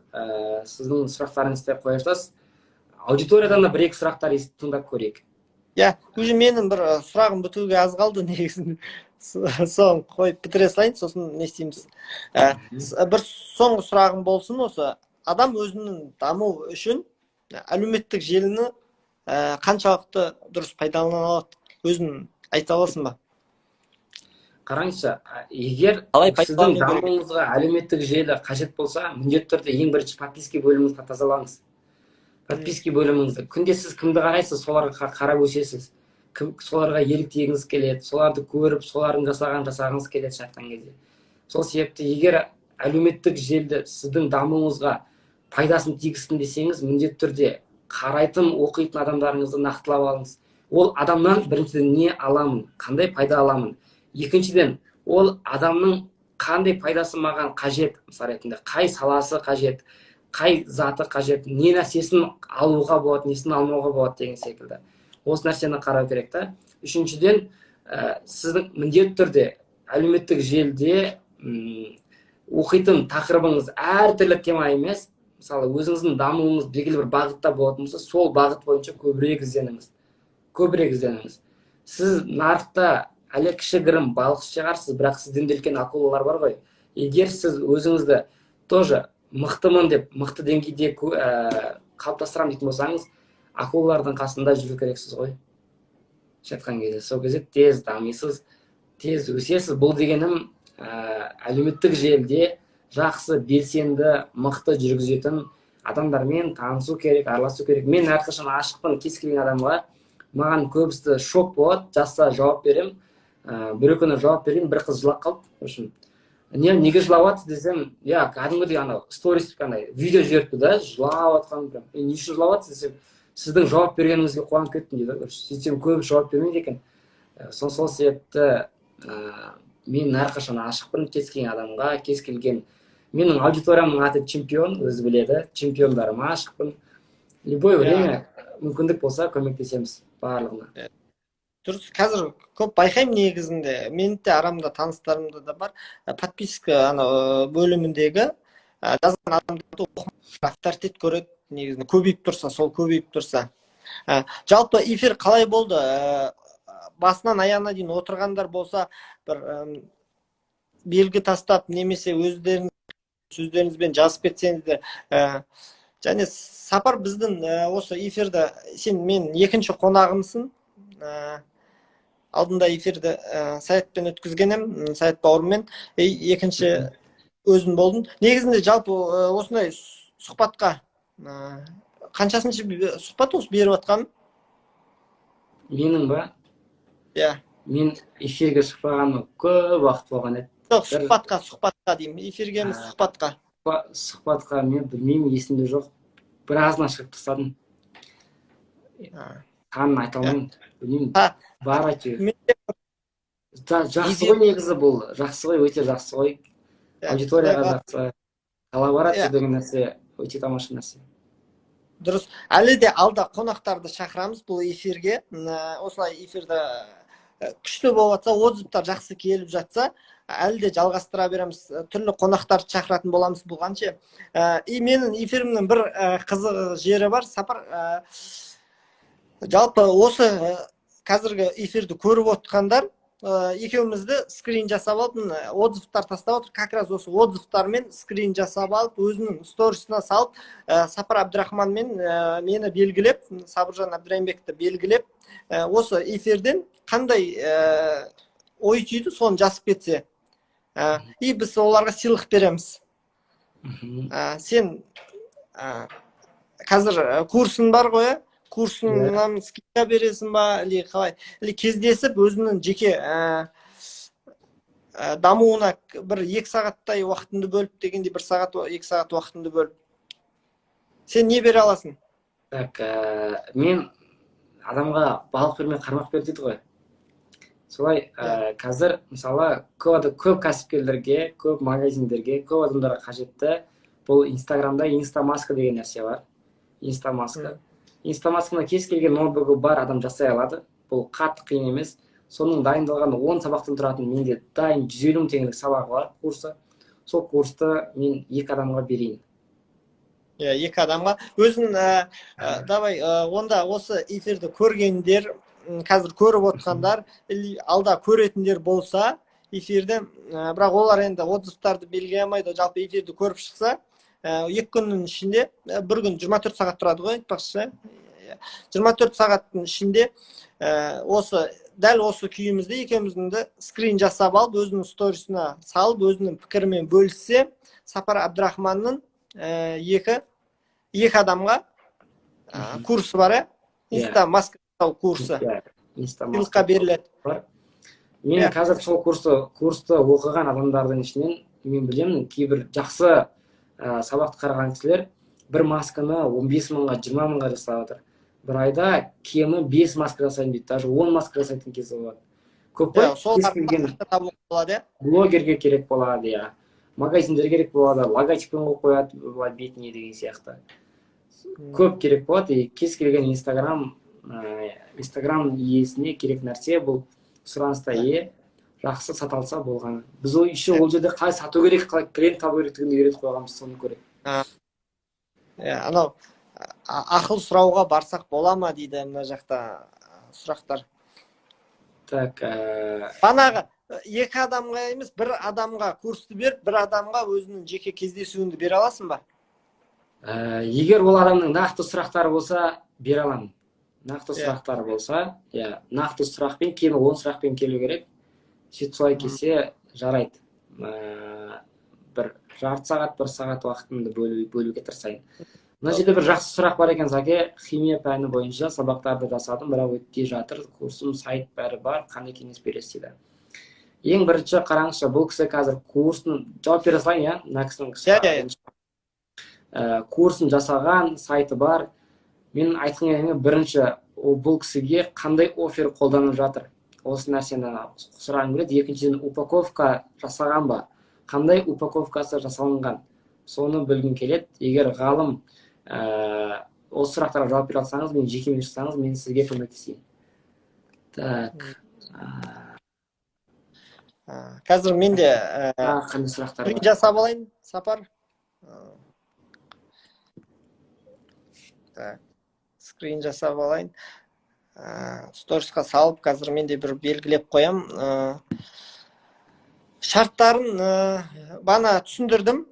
сіздің сұрақтарыңызды қоя жатасыз, аудиториядан да бір екі сұрақтар тыңдап көрейік. Иә, уже менің бір сұрағым бітуге аз қалды негізінде. Соны қойып бітіре салайын, сосын не істейміз. Бір соңғы сұрағым болсын осы: адам өзінің даму үшін әлеуметтік желіні қаншалықты дұрыс пайдалана алады, өзің айта аласың ба? Қараңызшы, егер Қалай сіздің пайдалану керек? дамуыңызға әлеуметтік желі қажет болса, міндетті түрде ең бірінші подписки бөліміңізді тазалаңыз, подписки бөліміңізді. Күнде сіз кімді қарайсыз, соларға қарап өсесіз. Кім, соларға еліктегіңіз келеді, соларды көріп, солардың жасағанын жасағыңыз келеді шын кезде. Сол себепті егер әлеуметтік желі сіздің дамуыңызға пайдасын тигізсін десеңіз, міндетті түрде қарайтын, оқитын адамдарыңызды нақтылап алыңыз. Ол адамнан біріншіден не аламын, қандай пайда аламын, екіншіден, ол адамның қандай пайдасы маған қажет, мысал ретінде, қай саласы қажет, қай заты қажет, не нәрсесін алуға болады, несін алмауға болады деген секілді, осы нәрсені қарау керек та. Үшіншіден, сіздің міндетті түрде әлеуметтік желіде оқитын тақырыбыңыз әртүрлі тема емес, мысалы, өзіңіздің дамуыңыз белгілі бір бағытта болатын болса, сол бағыт бойынша көбірек ізденіңіз, көбірек ізденіңіз. Сіз нарықта әлі кішігірім балықшы шығарсыз, бірақ сізден де үлкен акулалар бар ғой. Егер сіз өзіңізді тоже мықтымын деп, мықты деңгейде қалыптастырамын дейтін болсаңыз, акулалардың қасында жүру керексіз ғой айтқан кезде. Сол кезде тез дамисыз, тез өсесіз. Бұл дегенім, әлеуметтік желіде жақсы, белсенді, мықты жүргізетін адамдармен танысу керек, араласу керек. Мен әрқашан ашықпын кез келген адамға. Маған көбісі шок болады, жазса, жауап беремін. Бір күні жауап берген, бір қыз жылап қалды. В общем, не, неге жылап жатсыз десем, иә, кәдімгідей анау сторис, андай видео жіберіпті да, жылап жатқан прям. «Не үшін жылап жатсыз?» десем, «Сіздің жауап бергеніңізге қуанып кеттім», – дейді. Короче, сөйтсем, көбі жауап бермейді екен. Сол себепті мен әрқашан ашықпын кез келген адамға, кез келген, менің аудиториямның аты Чемпион, өзі біледі, чемпиондарыма ашықпын. Любое время мүмкіндік болса, көмектесеміз барлығына. Дұрыс. Қазір көп байқаймын негізінде, менің де арамда, таныстарымда да бар, подписка ана бөліміндегі Жазған адамдарды авторитет көреді негізінде, көбейіп тұрса, сол көбейіп тұрса. Жалпы эфир қалай болды? Басынан аяғына дейін отырғандар болса, бір белгі тастап немесе өздеріңіз сөздеріңізбен жазып кетсеңіздер. Және Сапар, біздің осы эфирді сен мен екінші қонағымсың. Алдында эфирді Саятпен өткізген едім, Саят бауырыммен, екінші өзің болдың. Негізінде жалпы осындай сұхбатқа қаншасыншы сұхбат осы беріп жатқаның? Менің ба? Иә. Мен эфирге шықпағаныма көп уақыт болған еді. Жоқ, сұхбатқа деймін, эфирге емес, сұхбатқа. Сұхбатқа мен білмеймін, есімде жоқ, біразына шығып тастадым. Санын айта алмаймын, білмеймін, бар әйтеуір. Жақсы ғой негізі, бұл жақсы ғой, өте жақсы ғой, аудиторияға жақсы, коллаборация деген нәрсе өте тамаша нәрсе. Дұрыс. Әлі де алда қонақтарды шақырамыз бұл эфирге. Осылай эфирді күшті болып жатса, отзывтар жақсы келіп жатса, әлі де жалғастыра береміз, түрлі қонақтарды шақыратын боламыз бұған ше. И менің эфирімнің бір қызық жері бар, Сапар. Жалпы осы қазіргі эфирді көріп отқандар екеумізді скрин жасап алып, отзывтар тастап отыр. Как раз осы отзывтармен скрин жасап алып, өзінің сторисына салып, Сапар Әбдірахман мен мені белгілеп, Сабыржан Әбдірайымбекті белгілеп, осы эфирден қандай ой түйді, соны жазып кетсе, и біз оларға сыйлық береміз. Сен қазір курсың бар ғой, иә? Курсыңнан скидка бересің ба, или қалай, или кездесіп өзіңнің жеке дамуына бір 2 сағаттай уақытыңды бөліп дегендей, 1 сағат, 2 сағат уақытыңды бөліп, сен не бере аласың? Так, мен адамға балық бермей қармақ бер дейді ғой. Солай, қазір мысалы көп кәсіпкерлерге, көп магазиндерге, көп адамдарға қажетті бұл Инстаграмда инстамаска деген нәрсе бар. Инстамаска. Инстамасканы кез келген ноутбугі бар адам жасай алады. Бұл қатты қиын емес. Соның дайындалған 10 сабақтан тұратын менде дайын 150 мың теңгелік сабағы бар, курсы. Сол курсты мен 2 адамға берейін. Иә, 2 адамға. Өзің, давай, онда осы эфирді көргендер, қазір көріп отқандар, или алда көретіндер болса эфирді, бірақ олар енді отзывтарды белгілей алмайды, жалпы эфирді көріп шықса, 2 күннің ішінде, бір күн 24 сағат тұрады ғой, айтпақшы, 24 сағаттың ішінде, осы дәл осы күйімізде екеуміздің де скрин жасап алып, өзінің сторисына салып, өзінің пікірімен бөліссе, Сапар Әбдірахманның екі адамға курсы бар, ә? Инста маска жасау курсы. Иә, инста маска Сыйлыққа беріледі. Бар. Мен қазір сол курсты оқыған адамдардың ішінен мен білемін, кейбір жақсы сабақты қараған кісілер бір масканы 15 мыңға, 20 мыңға жасап жатыр. Бір айда кемі 5 маска жасаймын дейді, даже 10 маска жасайтын кезі болады. Көп қой, Иә, сол кез келген арқылы табуға болады, иә? Блогерге керек болады, иә. Магазиндер керек болады, логотипін қойып қояды, былай бетіне деген сияқты. Көп керек болады, и кез келген Инстаграм иесіне керек нәрсе бұл, сұранысқа ие, жақсы сата алса болғаны. Біз еще ол жерде қалай сату керек, қалай клиент табу керектігін үйретіп қойғанбыз, соны көрейік. Иә, анау ақыл сұрауға барсақ бола ма дейді мына жақта сұрақтар. Так, Банағы екі адамға емес, бір адамға курсты беріп, бір адамға өзінің жеке кездесуіңді бере аласың ба? Егер ол адамның нақты сұрақтары болса, бере аламын. Нақты сұрақтары болса, иә, нақты сұрақпен, кемі 10 сұрақпен келу керек. Сөйтіп солай келсе, жарайды. Бір жарты сағат, бір сағат уақытымды бөлуге тырысайын. Мына жерде бір жақсы сұрақ бар екен, Заке. Химия пәні бойынша сабақтарды жасадым, бірақ өтпей жатыр. Курсым, сайт бәрі бар, қандай кеңес бересіз дейді. Ең бірінші қараңызшы, бұл кісі қазір курсын, жауап бере салайын, иә, мына кісінің Иә, иә, иә. Курсын жасаған, сайты бар. Мен айтқым келгені, бірінші, бұл кісіге қандай офер қолданып жатыр? Осы нәрсені сұрағым келеді. Екіншіден, упаковка жасаған ба? Қандай упаковкасы жасалынған? Соны білгім келеді. Егер ғалым, осы сұрақтарға жауап бере алсаңыз, мен жекеме шықсаңыз, мен сізге көмектесейін. Так. Қазір мен де, Қандай сұрақтар скрин бар? жасап алайын, Сапар. Так, скрин жасап алайын. Сторисқа салып, қазір мен де бір белгілеп қоям. Шарттарын бана түсіндірдім.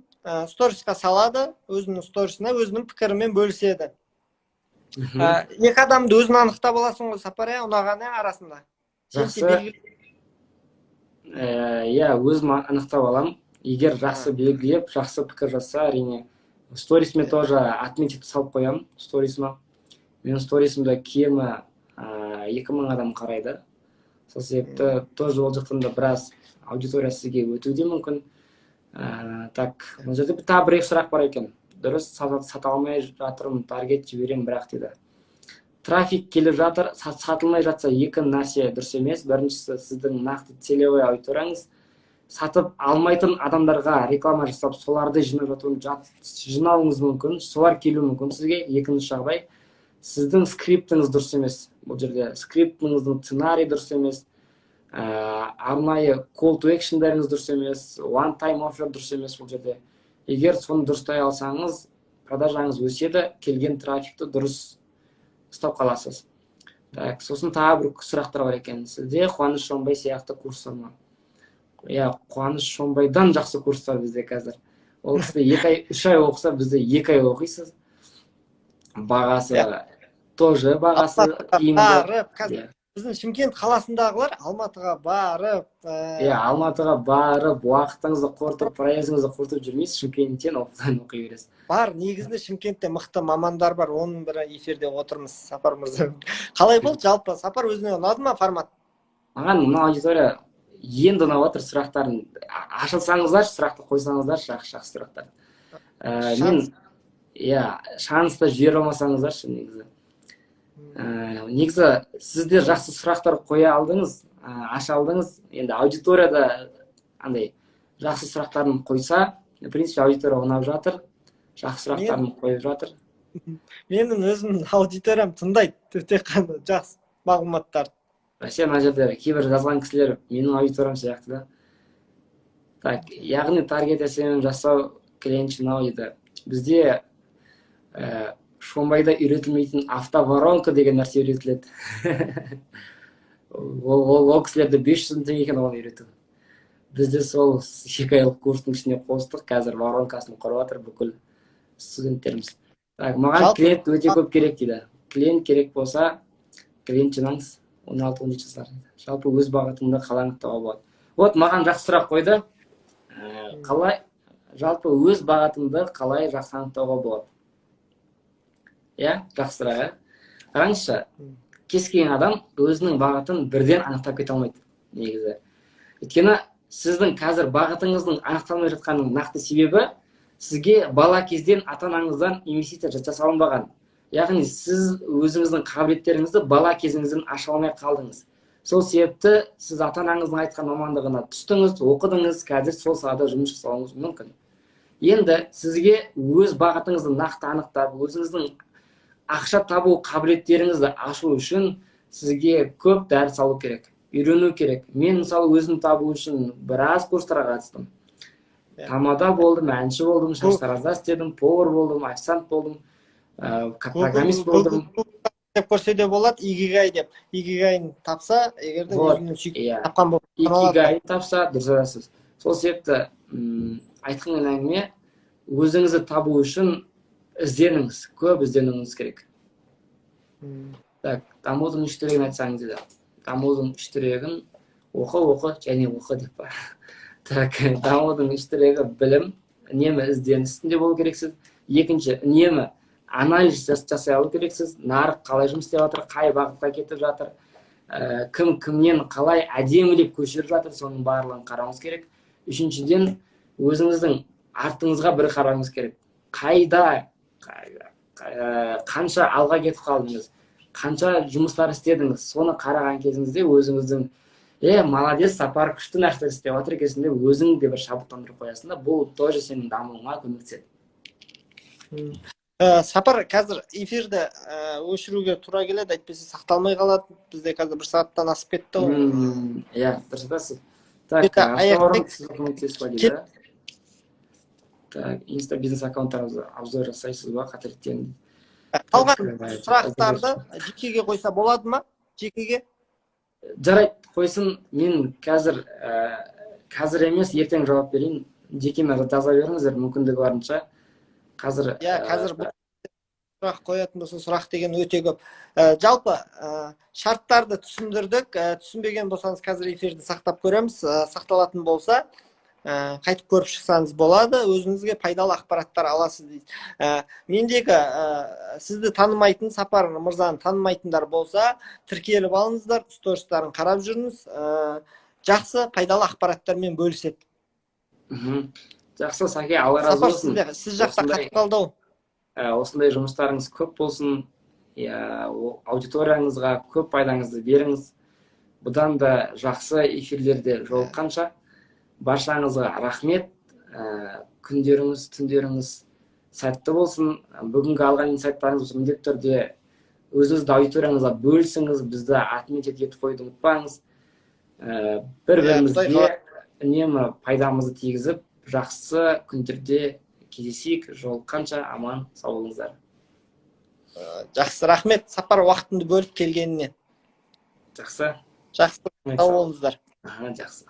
Сторисқа салады, өзінің сторисына өзінің пікірімен бөліседі. Екі адамды өзің анықтап аласың ғой, Сапар, иә, ұнағаны арасында. Жақсы. Иә, өзім анықтап аламын. Егер жақсы белгілеп, жақсы пікір жазса, әрине. Сторисіме тоже отметить салып қоямын, сторисіме. Менің сторисімді кемі 2000 адам қарайды. Сол себепті тоже ол жақтан да біраз аудитория сізге өтуі де мүмкін. Так, мына жерде тағы бір екі сұрақ бар екен. Дұрыс сата алмай жатырмын, таргет жіберемін бірақ дейді. Трафик келіп жатыр, сатылмай жатса, екі нәрсе дұрыс емес. Біріншісі, сіздің нақты целевой аудиторияңыз сатып алмайтын адамдарға реклама жасап, соларды жинап жатуын жинауыңыз мүмкін, солар келуі мүмкін сізге. Екінші жағдай, сіздің скриптіңіз дұрыс емес. Бұл жерде скриптіңіздің сценарий дұрыс емес, арнайы call to action'дарыңыз дұрыс емес, one time offer дұрыс емес бұл жерде. Егер соны дұрыстай алсаңыз, продажаңыз өседі, келген трафикті дұрыс ұстап қаласыз. Так, сосын тағы бір сұрақтар бар екен. Сізде Қуаныш Шонбай сияқты курстар ма? Иә, Қуаныш Шонбайдан жақсы курстар бізде қазір. Ол кісі 2 ай, 3 ай оқыса, бізде 2 ай оқисыз. Бағасы тоже, бағасы тиімді. Барып, қазір біздің Шымкент қаласындағылар Алматыға барып, Иә, Алматыға барып, уақытыңызды құртып, проездіңізді құртып жүрмейсіз, Шымкенттен оффлайн оқи бересіз. Бар, негізінде Шымкентте мықты мамандар бар, оның бірі эфирде отырмыз, Сапар мырза. Қалай болды жалпы, Сапар, өзіңе ұнады ма формат? Маған мына аудитория енді ұнап жатыр. Сұрақтарын ашылсаңыздаршы, сұрақты қойсаңыздаршы, жақсы жақсы сұрақтар. Мен иә, шансты жібере алмасаңыздаршы негізі. Негізі сіздер жақсы сұрақтар қоя алдыңыз, аша алдыңыз. Енді аудиторияда андай жақсы сұрақтарын қойса, в принципе, аудитория ұнап жатыр, жақсы сұрақтарын қойып жатыр. Менің өзімнің аудиториям тыңдайды тек қана жақсы мағлұматтарды. Вообще мына жерде кейбір жазған кісілер менің аудиториям сияқты да. Так, яғни таргет SMM жасау, клиент жинау дейді. Бізде Шонбайда үйретілмейтін автоворонка деген нәрсе үйретіледі. Ол кісілерде 500 000 теңге екен оған үйрету. Бізде сол 2 айлық курстың ішіне қостық, қазір воронкасын құрып жатыр бүкіл студенттеріміз. Так, маған клиент өте көп керек дейді. Клиент керек болса, клиент жинаңыз, 16-17 жастар. Жалпы өз бағытыңды қалай анықтауға болады? Вот маған жақсы сұрақ қойды. Қалай жалпы өз бағытыңды қалай жақсы анықтауға болады? Иә, жақсы сұрақ, иә. Қараңызшы, кез келген адам өзінің бағытын бірден анықтап кете алмайды негізі. Өйткені сіздің қазір бағытыңыздың анықталмай жатқанының нақты себебі, сізге бала кезден ата анаңыздан инвестиция жасалынбаған. Яғни сіз өзіңіздің қабілеттеріңізді бала кезіңізден аша алмай қалдыңыз. Сол себепті сіз ата анаңыздың айтқан мамандығына түстіңіз, оқыдыңыз, қазір сол салада жұмыс жасауыңыз мүмкін. Енді сізге өз бағытыңызды нақты анықтап, өзіңіздің ақша табу қабілеттеріңізді ашу үшін сізге көп дәріс алу керек, үйрену керек. Мен, мысалы, өзім табу үшін біраз курстарға қатыстым. Тамада болдым, әнші болдым, шаштаразда істедім, повар болдым, официант болдым, программист болдым. Деп көрсе де болады, икигай деп. Икигайын тапса, егер де өзінің сүйікті тапқан болып саналады. Икигайын тапса, дұрыс айтасыз. Сол себепті айтқым келген әңгіме, өзіңізді табу үшін ізденіңіз, көп ізденуіңіз керек. Так, дамудың үш тірегін айтсаңыз дейді. Дамудың үш тірегін: оқы, оқы және оқы деп па. Так, дамудың үш тірегі: білім, үнемі ізденіс үстінде болу керексіз. Екінші, үнемі анализ жасай алу керексіз. Нарық қалай жұмыс істеп жатыр, қай бағытқа кетіп жатыр, кім кімнен қалай әдемілеп көшіріп жатыр, соның барлығын қарауыңыз керек. Үшіншіден, өзіңіздің артыңызға бір қарауыңыз керек. Қайда, қанша алға кетіп қалдыңыз, қанша жұмыстар істедіңіз, соны қараған кезіңізде өзіңіздің «Е, молодец, Сапар, күшті нәрселер істеп жатыр екенсің» деп өзің де бір шабыттандырып қоясың да, бұл тоже сенің дамуыңа көмектеседі. Сапар, қазір эфирді өшіруге тура келеді, әйтпесе сақталмай қалады. Бізде қазір бір сағаттан асып кетті ғой. Иә, дұрыс айтасыз. Так, Это автоворонка сізге көмектесіп па дейді. Так, инста бизнес аккаунттарыңызды обзор жасайсыз ба, қателіктерін? Қалған сұрақтарды жекеге қойса болады ма, жекеге? Жарайды, қойсын. Мен қазір, қазір емес, ертең жауап берейін. Жекеме жаза беріңіздер мүмкіндігі барынша. Қазір Иә, қазір бұл сұрақ қоятын болса, сұрақ деген өте көп. Жалпы шарттарды түсіндірдік. Түсінбеген болсаңыз, қазір эфирді сақтап көреміз. Сақталатын болса, қайтып көріп шықсаңыз болады, өзіңізге пайдалы ақпараттар аласыз дейді. Мендегі сізді танымайтын, Сапар мырзаны танымайтындар болса, тіркеліп алыңыздар, стористарын қарап жүріңіз. Жақсы, пайдалы ақпараттармен бөліседі. Жақсы, Сәке, Алла разы Сапар, болсын. Сізде, сіз жақта қатып қалды ау. Осындай жұмыстарыңыз көп болсын, иә, аудиторияңызға көп пайдаңызды беріңіз. Бұдан да жақсы эфирлерде жолыққанша, баршаңызға рахмет. Күндеріңіз, түндеріңіз сәтті болсын. Бүгінгі алған инсайттарыңыз міндетті түрде өзіңіздің аудиторияңызға бөлісіңіз, бізді отметить етіп қоюды ұмытпаңыз. Бір бірімізге үнемі пайдамызды тигізіп, жақсы күндерде кездесейік. Жолыққанша аман сау болыңыздар. Жақсы, рахмет, Сапар, уақытыңды бөліп келгеніне. Жақсы. Жақсы, сау болыңыздар. Аха, жақсы.